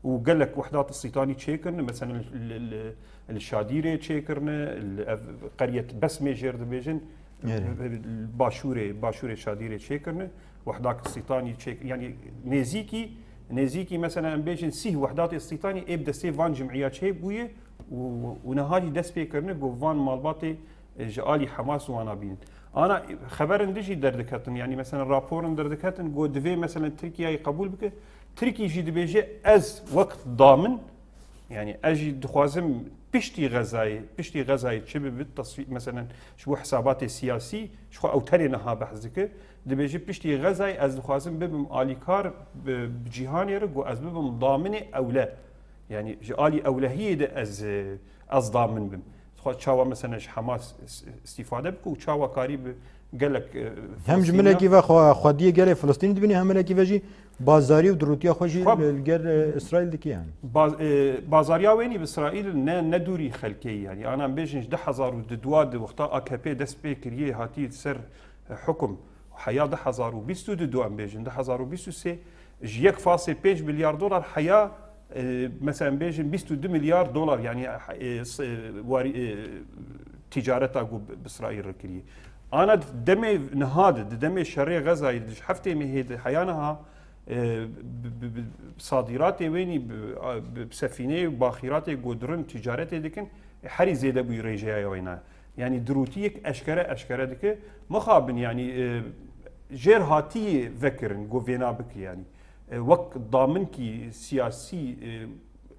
û gelek Wehdat Sîtanî çêkirine, meselen li, li, li Şadîrê çêkirine, li ev qeryet Besmê jêr dibêjin, Erê. Başûrê, başûrê Şadîrê çêkirine, Wehdat Sîtanî çêk-, yanî nêzîkî, nêzîkî meselen em bêjin sîh Wehdatê Sîtanî ê bi destê van cimîya çêbûye û, û niha jî dest pê kirine ku van malbatê, e, ji alî Hamas wana bînin. Ana xeberin din jî derdiketin, yanî mesela raporin derdiketin ku divê mesela Tirkiyeyê qebûl bike. Tirkî jî dibêje ez wek damin, yanî ez jî dixwazim piştî Xezayê, piştî Xezayê çi bibe, tesfî-, mesela ji bo hesabatê siyasî, ji xwe ew tenê niha behs dike, dibêje piştî Xezayê ez dixwazim bibim alîkar bi, bi cîhanê re ku ez bibim daminê ewle. Yanî ji alî ewlehiyê de ez, e, ez damin bim. Dixwaz çawa mesela ji Hamas is-, îstîfade bike û çawa karî bi gelek, e, Hem ji Filistîniya milekî ve xwe-, xwediyê gelê Filistînî dibînî, hem milekî ve jî bazarî û dirûtiya xwe jî Xwe li, li gel, e, Îsraîl dikî yani. Baz-, e, bazariya wênî bi Îsraîl ne, ne dûrî xelkê ye. Yanî ana em bêjin ji du hezar û duduwa di wexta A K P dest pê kiriye hatiye ser, e, hukum. Heya du hezar û bîst û du em bêjin, du hezar û bîst û sê ji yek fasê pênc milyar dolar heya, e, mesela em bêjin bîst û du milyar dolar, yanî, e, s-, e, warî, e, ticareta ku bi, bi Îsraîl re kiriye. Ana demê niha de, di demê şerê Xezayê de, ji heftê mehê de heya niha, e, bi, bi, bi, sadîratê wênî, bi, a, bi sefîneyê û baxîratê ku dirin ticaretê dikin, e, herî zêde bûyî rêjeya wêna. Yanî dirûtiyek eşkere, eşkere dike. Mixabin, yanî, e, jêr hatiyê vekirin, ku vêna bike, yanî. E, wek daminkî siyasî, e,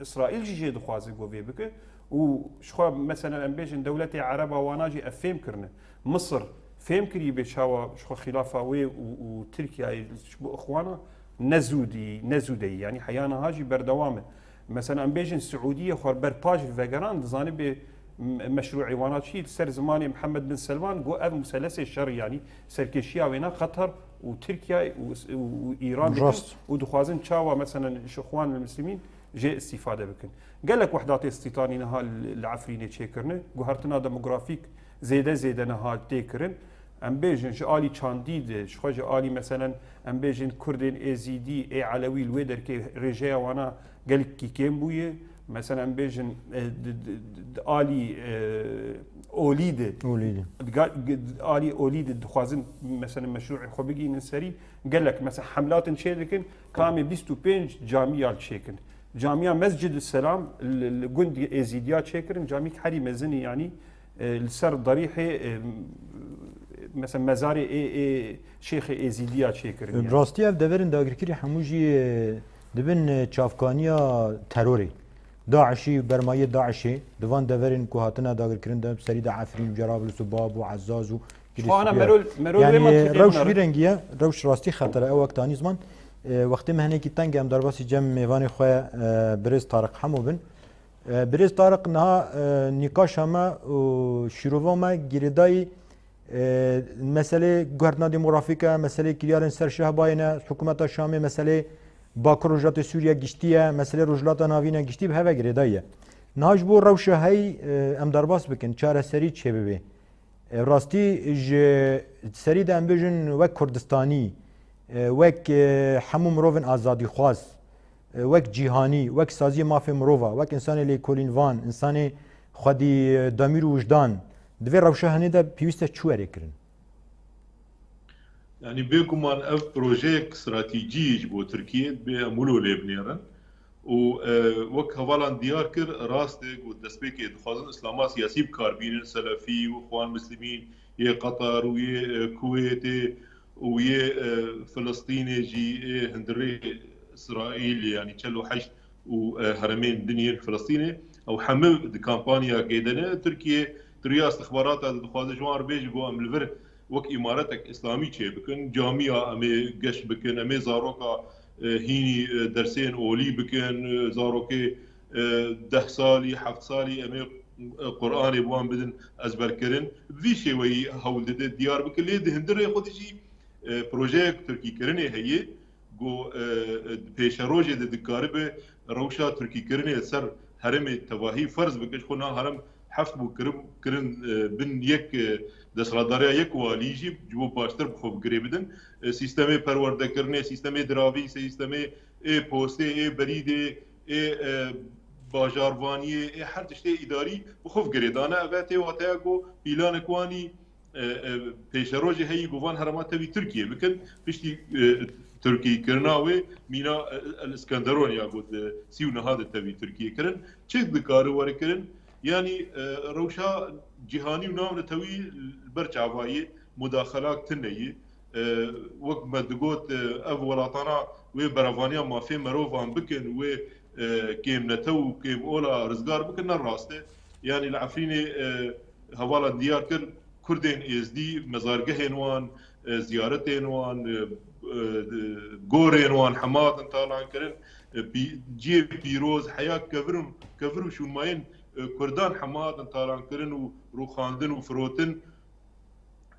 Îsraîl jî jê dixwaze ku vê bike. Û ji xwe, mesela, em bêjin dewletê Ereba wana jî ev fêm kirine. Misir fêm kirî bê çawa ji xwe xîlafa wê û, û Tirkiyeyê ji bo Ixwana ne zûdî, ne zûdeyî. Yanî heya niha jî berdewam e. Mesela em bêjin Siûdiyê xwe ber paş vegeran, dizanî bê m-, meşrûê wana çi, li ser zimanê Mihemed bin Selman got ev muselesê şer, yanî serkêşiya wêna Qatar û Tirkiye û, û, û Îran dikin Rast. Û dixwazin çawa mesela ji Ixwan el Muslimîn jê îstîfade bikin. Gelek Wehdatê Îstîtanî niha li, li Efrînê çêkirine, guhertina demografîk zêde zêde niha tê kirin. Em bêjin ji alî çandî de, ji xwe ji alî, meselen, em bêjin Kurdên Êzîdî, ê Elewî li wê derkê rêjeya wana gelkî kêm bûye. Meselen, em bêjin, e, di, di, di, di alî, e, olî de, Olî de. Di ga-, di alî olî de dixwazin, meselen, meşrûê xwe bigihînin serî. Gelek, meselen, hemlatin çê dikin, kamê bîst û pênc camî ya çêkin. Camiya Mescid Selam li, li gund Êzîdiya çêkirin, camîk herî mezin e, yanî, e, li ser darîhê, e, mesela mezarê ê, ê Şêxê Êzîdiya çêkirin, yanî. Rastî ev deverên dagirkirî hemû jî, e, dibin, e, çavkaniya terorê. DAIŞî, bermayiyê DAIŞê, di van deverên ku hatine dagirkirin de, serî de Efrîn, Cerablus û Bab û Ezaz û Ji xwe ana Girîsibiya. Merol, Merol Yani, wê me rewş vî rengî ye, rewş rastî xeter e, ew wek tanî ziman. E, wextê me hinekî teng e, em derbasî cem mêvanê xwe, e, birêz Tariq Hemo bin. E, birêz Tariq, niha, e, nîqaşa me û şîrova me girêdayî, e, meselê guhertina demografîk e, meselê kiryarên ser şehbayê ne, hikûmeta Şamê, meselê Bakur Rojhilatê Sûriye giştî ye, meselê Rojhilata Navîn e, giştî bi hev e girêdayî ye. Niha ji bo rewşa heyî, e, em derbas bikin, çareserî çêbibe. E, rastî ji serî de em bêjin wek Kurdistanî, e, wek, e, hemû mirovên azadîxwaz, e, wek cîhanî, wek saziyê mafê mirova, wek însanê lêkolînvan, însanê xwedî, e, demîr û wijdan, di vê rewşa hinê de pêwîst e çi were kirin? Yanî bêguman ev projeyek stratejî ye ji bo Tirkiyê, divê em wilo lê binêrin. Û, e, wek hevalan diyar kir, rast e ku destpêkê dixwazin Îslama siyasî bi kar bînin, Selefî û Ixwan Muslimîn, yê Qatar û yê, e, Kuwêtê û yê, e, Filistînê jî, ê hundirê Îsraîlê, yanî çel û heşt û, e, heremên din yên Filistînê, ew hemû di kampanyayekê de ne. Tirkiye di riya istixbarata de dixwaze ji wan re bêje ku em li vir wek îmaretek îslamî çêbikin, camiya em ê geş bikin, em ê zaroka, e, hînî, e, dersên olî bikin, e, zarokê, e, deh salî, heft salî em ê, e, Quranê bi wan bidin ezberkirin. Bi vî şêweyî hewl dide diyar bike, lê di hundirê xwe de jî, e, projeyek tirkîkirinê heye, ku, e, e, di pêşerojê de dikaribe rewşa tirkîkirinê li ser herêmê tevahî ferz bike, ji xwe niha herêm heft bû kirin, kirin, e, bin yek, e, desthilatdariya yek walî jî ji bo baştir bi xwe bi girê bidin. E, sîstemê perwerdekirinê, sîstemê diravî, sîstemê ê postê, ê berîdê, ê, e, bajarvaniyê, ê her tiştê îdarî bi xwe bi girê dane. Ev e tê wateya ku pîlanek wanî, e, e, pêşerojê heyî ku van herêma tevî Tirkiyê bikin, piştî, e, Tirkî kirina wê mîna, e, El Iskenderon ya ku di sî û neha de tevî Tirkiyê kirin, çi dikare were kirin? Yanî, e, rewşa cîhanî û navnetewî li ber çavayê mudaxelak tune ye. E, wek me digot, e, ev welatana wê berevaniya mafê merovan bikin, wê, e, kêmnetew û kêmola rizgar bikin, ne rast e. Yanî li Efrînê, e, hevala diyar kir, Kurdên Êzdî, mezargehên wan, e, ziyaretên wan, e, e, gorên wan hema din talan kirin. E, pî-, cihê pîroz, heya kevir û, kevir û şûnmayên, e, Kurdan hema din talan kirin û rûxandin û firotin.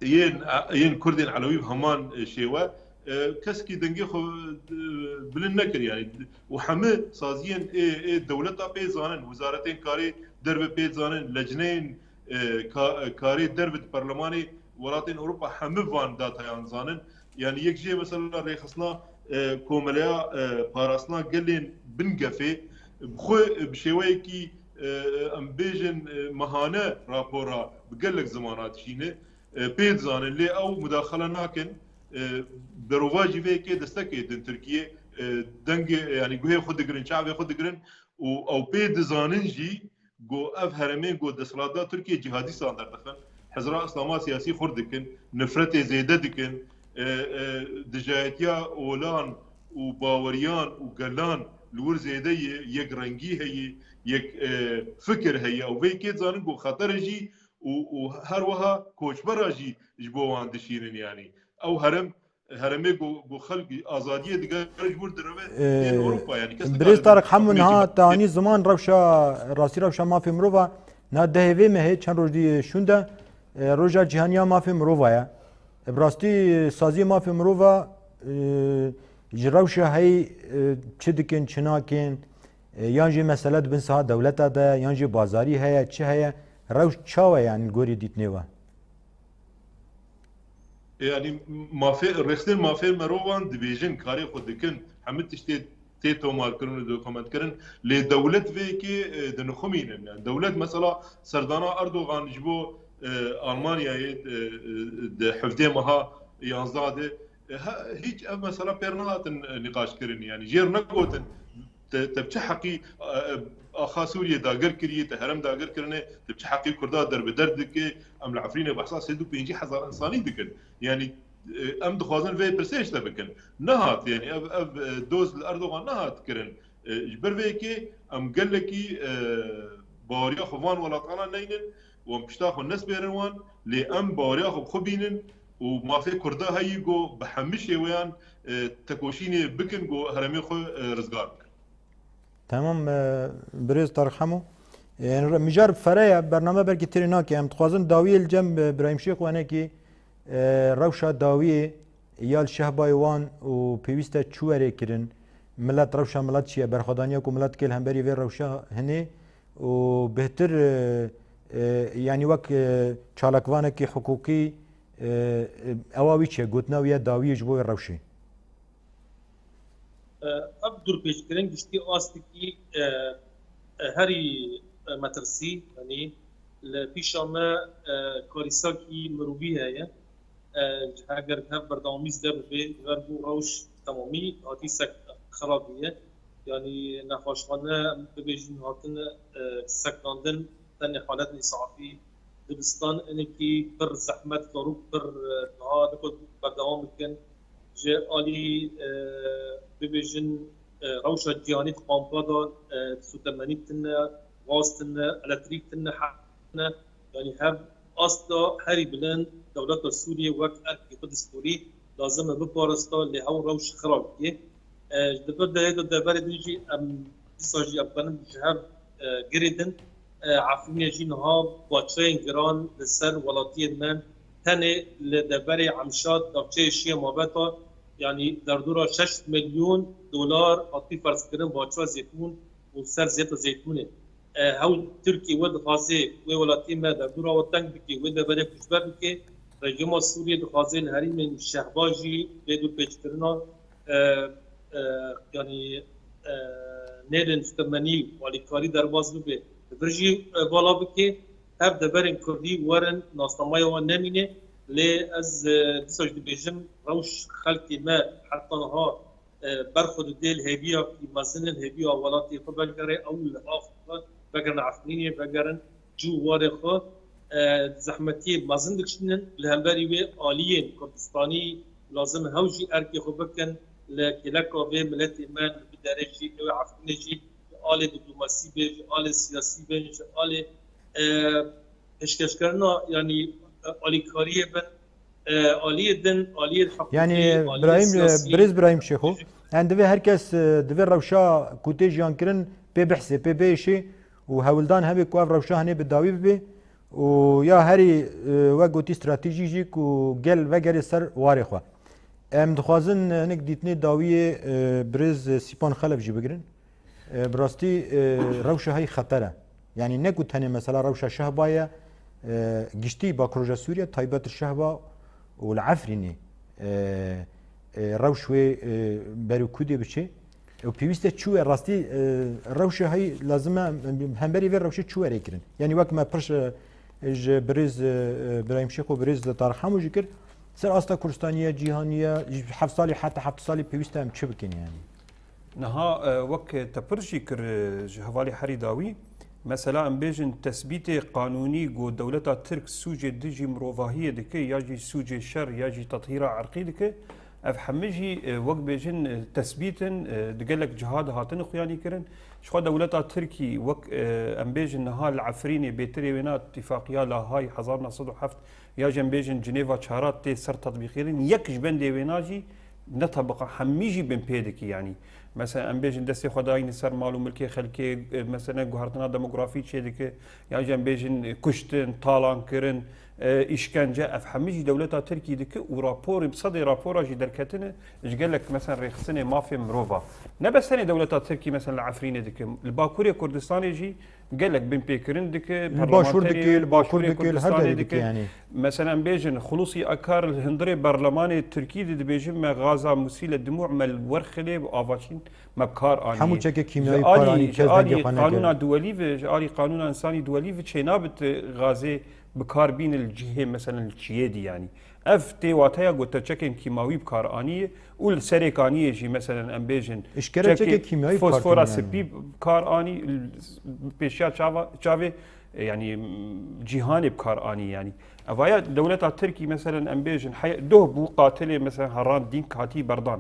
Yên, yên Kurdên Elewî bi heman, e, şêwe, e, kesekî dengê xwe, e, bilind nekir, yanî, û hemî saziyên ê, ê dewleta pê zanin, wizaretên karê derve pê zanin, lecneyên, e, ka-, karê derve di perlemanê welatên Ewropa hemî van datayan zanin. Yanî yek jê mesela rêxistina, e, komeleya, e, parastina gelên bingefê, bi xwe, e, bi şêweyekî, e, em bêjin, e, mehane rapora bi gelek zimana dişîne. E, pê dizanin, lê ew mudaxele nakin. E, berovajî vê yekê destekê din Tirkiyê, e, dengê, yanî guhê xwe digirin, çavê xwe digirin û ew pê dizanin jî ku ev herêmên ku desthilatda Tirkiyê cihadîstan derdixin, hizra Îslama siyasî xurt dikin, nifretê zêde dikin, e, e, dijayetiya olan û baweriyan û gelan li wir zêde ye, yek rengî heye, yek, e, fikir heye. Ew vê yekê dizanin ku xeter e jî û, û her wiha koçbera jî ji bo wan dişînin, yanî. Ew herem, heremê ku, ku xelk azadiyê digere ji wir direve, Ee, ên Ewropa, yanî kes Birêz nikare Tarık Hemû niha te anî ziman rewşa, rastî rewşa mafê mirova, niha dehê vê mehê çend roj dî şûnde, e, roja cîhaniya mafê mirova ye. E, bi rastî saziyê mafê mirova, e, ji rewşa heyî, e, çi dikin, çi nakin, e, yan jî mesele di bin saha dewleta de, yan jî bazarî heye, çi heye, rewş çawa ye, yanî li gorî dîtinê we? Yanî mafê, rêxistin mafê merovan dibêjin, karê xwe dikin, hemî tiştê tê tomarkirin û dokumentkirin, lê dewlet vê yekê, e, dinixumînin. Yani dewlet mesela serdana Erdogan ji bo, e, Almanyayê, e, e, di hevdê meha yanzdeh de, e, ha, hiç ev mesela pêr nehatin, e, nîqaşkirin. Yani jêr negotin, te, te bi çi heqî, e, e, axa Sûriyê dagir kiriye, te herem dagir kirine, te bi çi heqî Kurda derbeder dike, em li Efrînê behsa sed û pêncî hezar insanî dikin. Yani, e, em dixwazin vê pirsê ji te bikin. Nehat, yani ev, ev, e, doz li Erdogan nehat kirin. E, ji ber vê yekê em gelekî, e, baweriya xwe van welatana neynin û em pişta xwe nesbêrin wan, lê em baweriya xwe bi xwe bînin û mafê Kurda heyî ku bi hemî şêweyan, e, tekoşînê bikin ku herêmê xwe, e, rizgar bikin. Tamam, e, birêz Tarık Hemo. E, yani, re-, mijar fere ye, bername belkî têrê nake. Em dixwazin dawiyê li cem, e, Birahîm Şêx Wenekî, e, rewşa dawiyê ya li şehbayê wan û pêwîst e çi were kirin, milet, rewşa milet çi ye, berxwedaniya ku milet dike li hemberî vê rewşa hinê û bêhtir, e, e, yanî wek, e, çalakvanekî hiqûqî, e, e, ewa wî çi ye, gotina wî ye dawiyê ji bo wê rewşê? Ev dûrpêçkirin giştî astekî, e, e, herî, e, metirsî, yanî li pîşa me, e, karîsakî mirovî heye. E, heger hev berdewamî zêde bibe, ji ber ku rewş temamî hatî sek xirabî ye. Yanî nexweşxane, em bibêjin, hatine, e, sekinandin, tenê halet îsafî. Dibistan hinekî pir zehmet, zarok pir, e, niha digot berdewam bikin. Ji alî, e, bibêjin, e, rewşa cîhanî di kampa de, e, sotemenî tune, gaz tune, elektrîk tune, hev tune. Yanî hev asta herî bilind dewleta Sûriyê wek erkekî xwe destûrî lazim e biparasta, lê ew rewş xirab kiriye. E, ji di vir derê de deverê din jî em dîsa jî em karin ji hev, e, girêdin. E, Efrînê jî niha baçeyên giran li ser welatiyên me tenê li deverê Emşad, navçeyê Şiya Mabeta, Yanî derdora şeş milyon dolar hatî ferzkirin baçûra zeytûn û ser zêta zeytûnê. E, hew Tirkî we dixwaze wê welatê me derdora we teng bike, wê deverê koçber bike. Rejîma Sûriyê dixwaze li herêmên şehba jî bê dûrpêçkirina, e, e, yanî, e, nêrên sutemenî û alîkarî derbas bibe, li vir jî, e, vala bike. Ev deverên kurdî werin nasnameya wan nemîne. Lê ez, e, dîsa jî dibêjim, rewş xelkê me heta niha, e, ber xwe didê li hêviyakî mezin in, hêviya welatê xwe vegere, ew li av xwe vegerin Efrînê, vegerin cû warê xwe. E, zehmetiyê mezin dikişînin, li hemberî wê aliyên Kurdistanî lazim hew jî erkê xwe bikin, li kêleka vê miletê me li vî derê jî, ew ê Efrînê jî, ji alê diplomasî bê, ji alê siyasî bê, ji alê, e, pêşkêşkirina, yanî, e, alîkariyê bin, e, aliyê din, aliyê heqûqî, Yanî aliyê Birahîm, e, siyasî. Birêz Birahîm Şêxo, em divê her kes, e, divê rewşa ku tê jiyan kirin pê bihsê, pê biêşê û hewldan hebe ku ev rewşa hinê bi dawî bibe û ya herî, e, wek gotî stratejî jî ku gel vegerê ser warê xwe. Em dixwazin, e, hinek dîtinê dawiyê, e, Birêz Sîpan Xelef jî bigirin. E, bi rastî, e, rewşa hey xeter e. Yanî ne ku tenê mesela rewşa Şehba ye, e, giştî Bakur Rojhilatê Sûriye, taybet li Şehba û li Efrînê, e, e, rewş wê, e, ber û kudê biçe. Û pêwîst e çi were rastî, e, rewşa hey lazim e, hemberî vê rewşê çi were kirin. Yanî wek me pir, e, ji birêz, e, Birahîm Şêx û birêz Tarîq Hemo jî kir, ser asta Kurdistanî ye, cîhanî ye, ji heft salî heta heft salî pêwîst e em çi bikin yanî? Niha, e, wek te pir jî kir, e, ji hevalê herî dawî, mesela em bêjin tesbîtê qanûnî ku dewleta Tirk sûcê dijî mirovahiyê dike, ya jî sûcê şer, ya jî tethîra irqî dike, ev hemî jî, e, wek bêjin, e, tesbît in, e, di gelek ciha de hatine xuyanî kirin. Jixwe dewleta Tirkî wek, e, em bêjin niha li Efrînê bêtirê wêna Îtifaqiya Lahayî hezar neh sed û heft ya jî em bêjin Cinêva çara tê ser tetbîqkirin, yek ji bendê wêna jî ne tebiqa hemî jî bin pê dikî, yanî. Mesela em bêjin destê xwe dayîn ser mal û milkê xelkê, e, mesela guhertina demografî çê dike, ya jî em bêjin, e, kuştin, talankirin, e, îşkence, ev hemî jî dewleta Tirkî dike û raporê, bi sedê rapora jî derketine ji gelek mesela rêxistinê mafê mirova. Ne bes tenê dewleta Tirkî mesela li Efrînê dike, li Bakurê Kurdistanê jî gelek binpêkirin dike, Li Başûr dike, li Bakur Başûrê dike, li her Kurdistanê derê dike dike. yanî. Mesela em bêjin, Xulûsî Akar li hundirê berlemanê Tirkî de dibêjin, me gaza musîle dimû me li wer xilê bi avaçîn me bi kar anî. Hemû çekê kîmyayî Ji bi kar alî, anî, ji kes alî dengê xwe neke. qanûna duwelî ve, ji alî qanûna însanî duwelî ve çênabit gazê bi kar bîne li cihê, mesela li çiyê dî yanî. Ev tê wateya ku te çekên kîmawî bi kar anî û li serê kaniyê jî, meselen, em bêjin, Îşkere çekê çekê kîmyayî bi kar fosfora tînin, yanî. spî bi kar anî, li pêşiya çava, çavê, e, yanî, m, cîhanê bi kar anî, yanî. Evaya dewleta Tirkî, meselen, em bêjin, hey-, doh bû qatilê, meselen, Haran Dînk hatî berdan.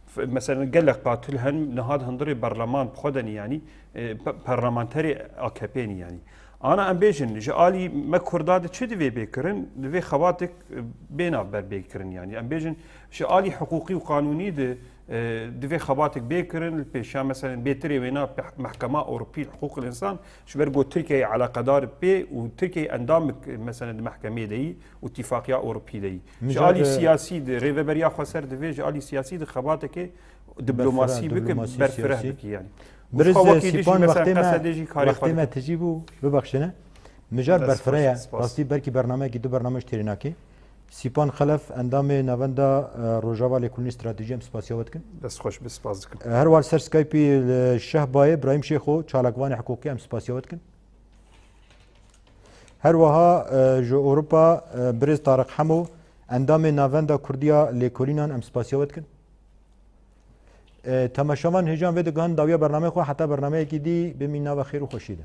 F-, meselen, gelek qatil hen niha di hundirê berleman bi xwe de ne, yanî, e, pe-, parlamenterê A K P ne, yanî. Ana em bêjin, ji alî me Kurda de çi divê bê kirin? Divê xebatek, e, bêna ber bê kirin, yanî. Em bêjin, ji alî hiqûqî û qanûnî de, e, divê xebatek bê kirin, li pêşiya, meselen, bêtirê wêna pe-, Mehkema Ewropî li Hiqûqil Însan, ji ber ku Tirkiyeyê eleqedar pê û Tirkiyeyê endamik, meselen, di mehkemê de yî û Tifaqîya Ewropî de yî. Ji Mijar, alî e, siyasî de, rêveberiya xweser divê ji alî siyasî de xebateke diplomasî Berfireh, bike, diplomasî berfireh siyasî. bike, yanî. Û Birêz, xwe e, wekî dî jî, Sîpan, meselen, wextê me, Qesedê jî karê wextê xwe me dike. tijî bû, bibexşine. Mijar Dest berfireh xweş, ye. spas. Rastî belkî bernameyekî, du bername jî têrê nake. Sîpan Xelef, endamê Navenda, e, Rojava Lêkolînê Stratejî, em spasiya we dikin. Dest xweş be, spas dikim. E, her wiha li ser Skype'î li Şehbayê Birahîm Şêxo, çalakvanê hiqûqî, em spasiya we dikin. Her wiha, e, ji Ewropa, e, Birêz Tariq Hemo, endamê Navenda Kurdiya Lêkolînan, em spasiya we dikin. E, temaşevan hêjan vê digihan dawiya bernameyê xwe, heta bernameyekî dî bimîn nava xêr û xweşî de.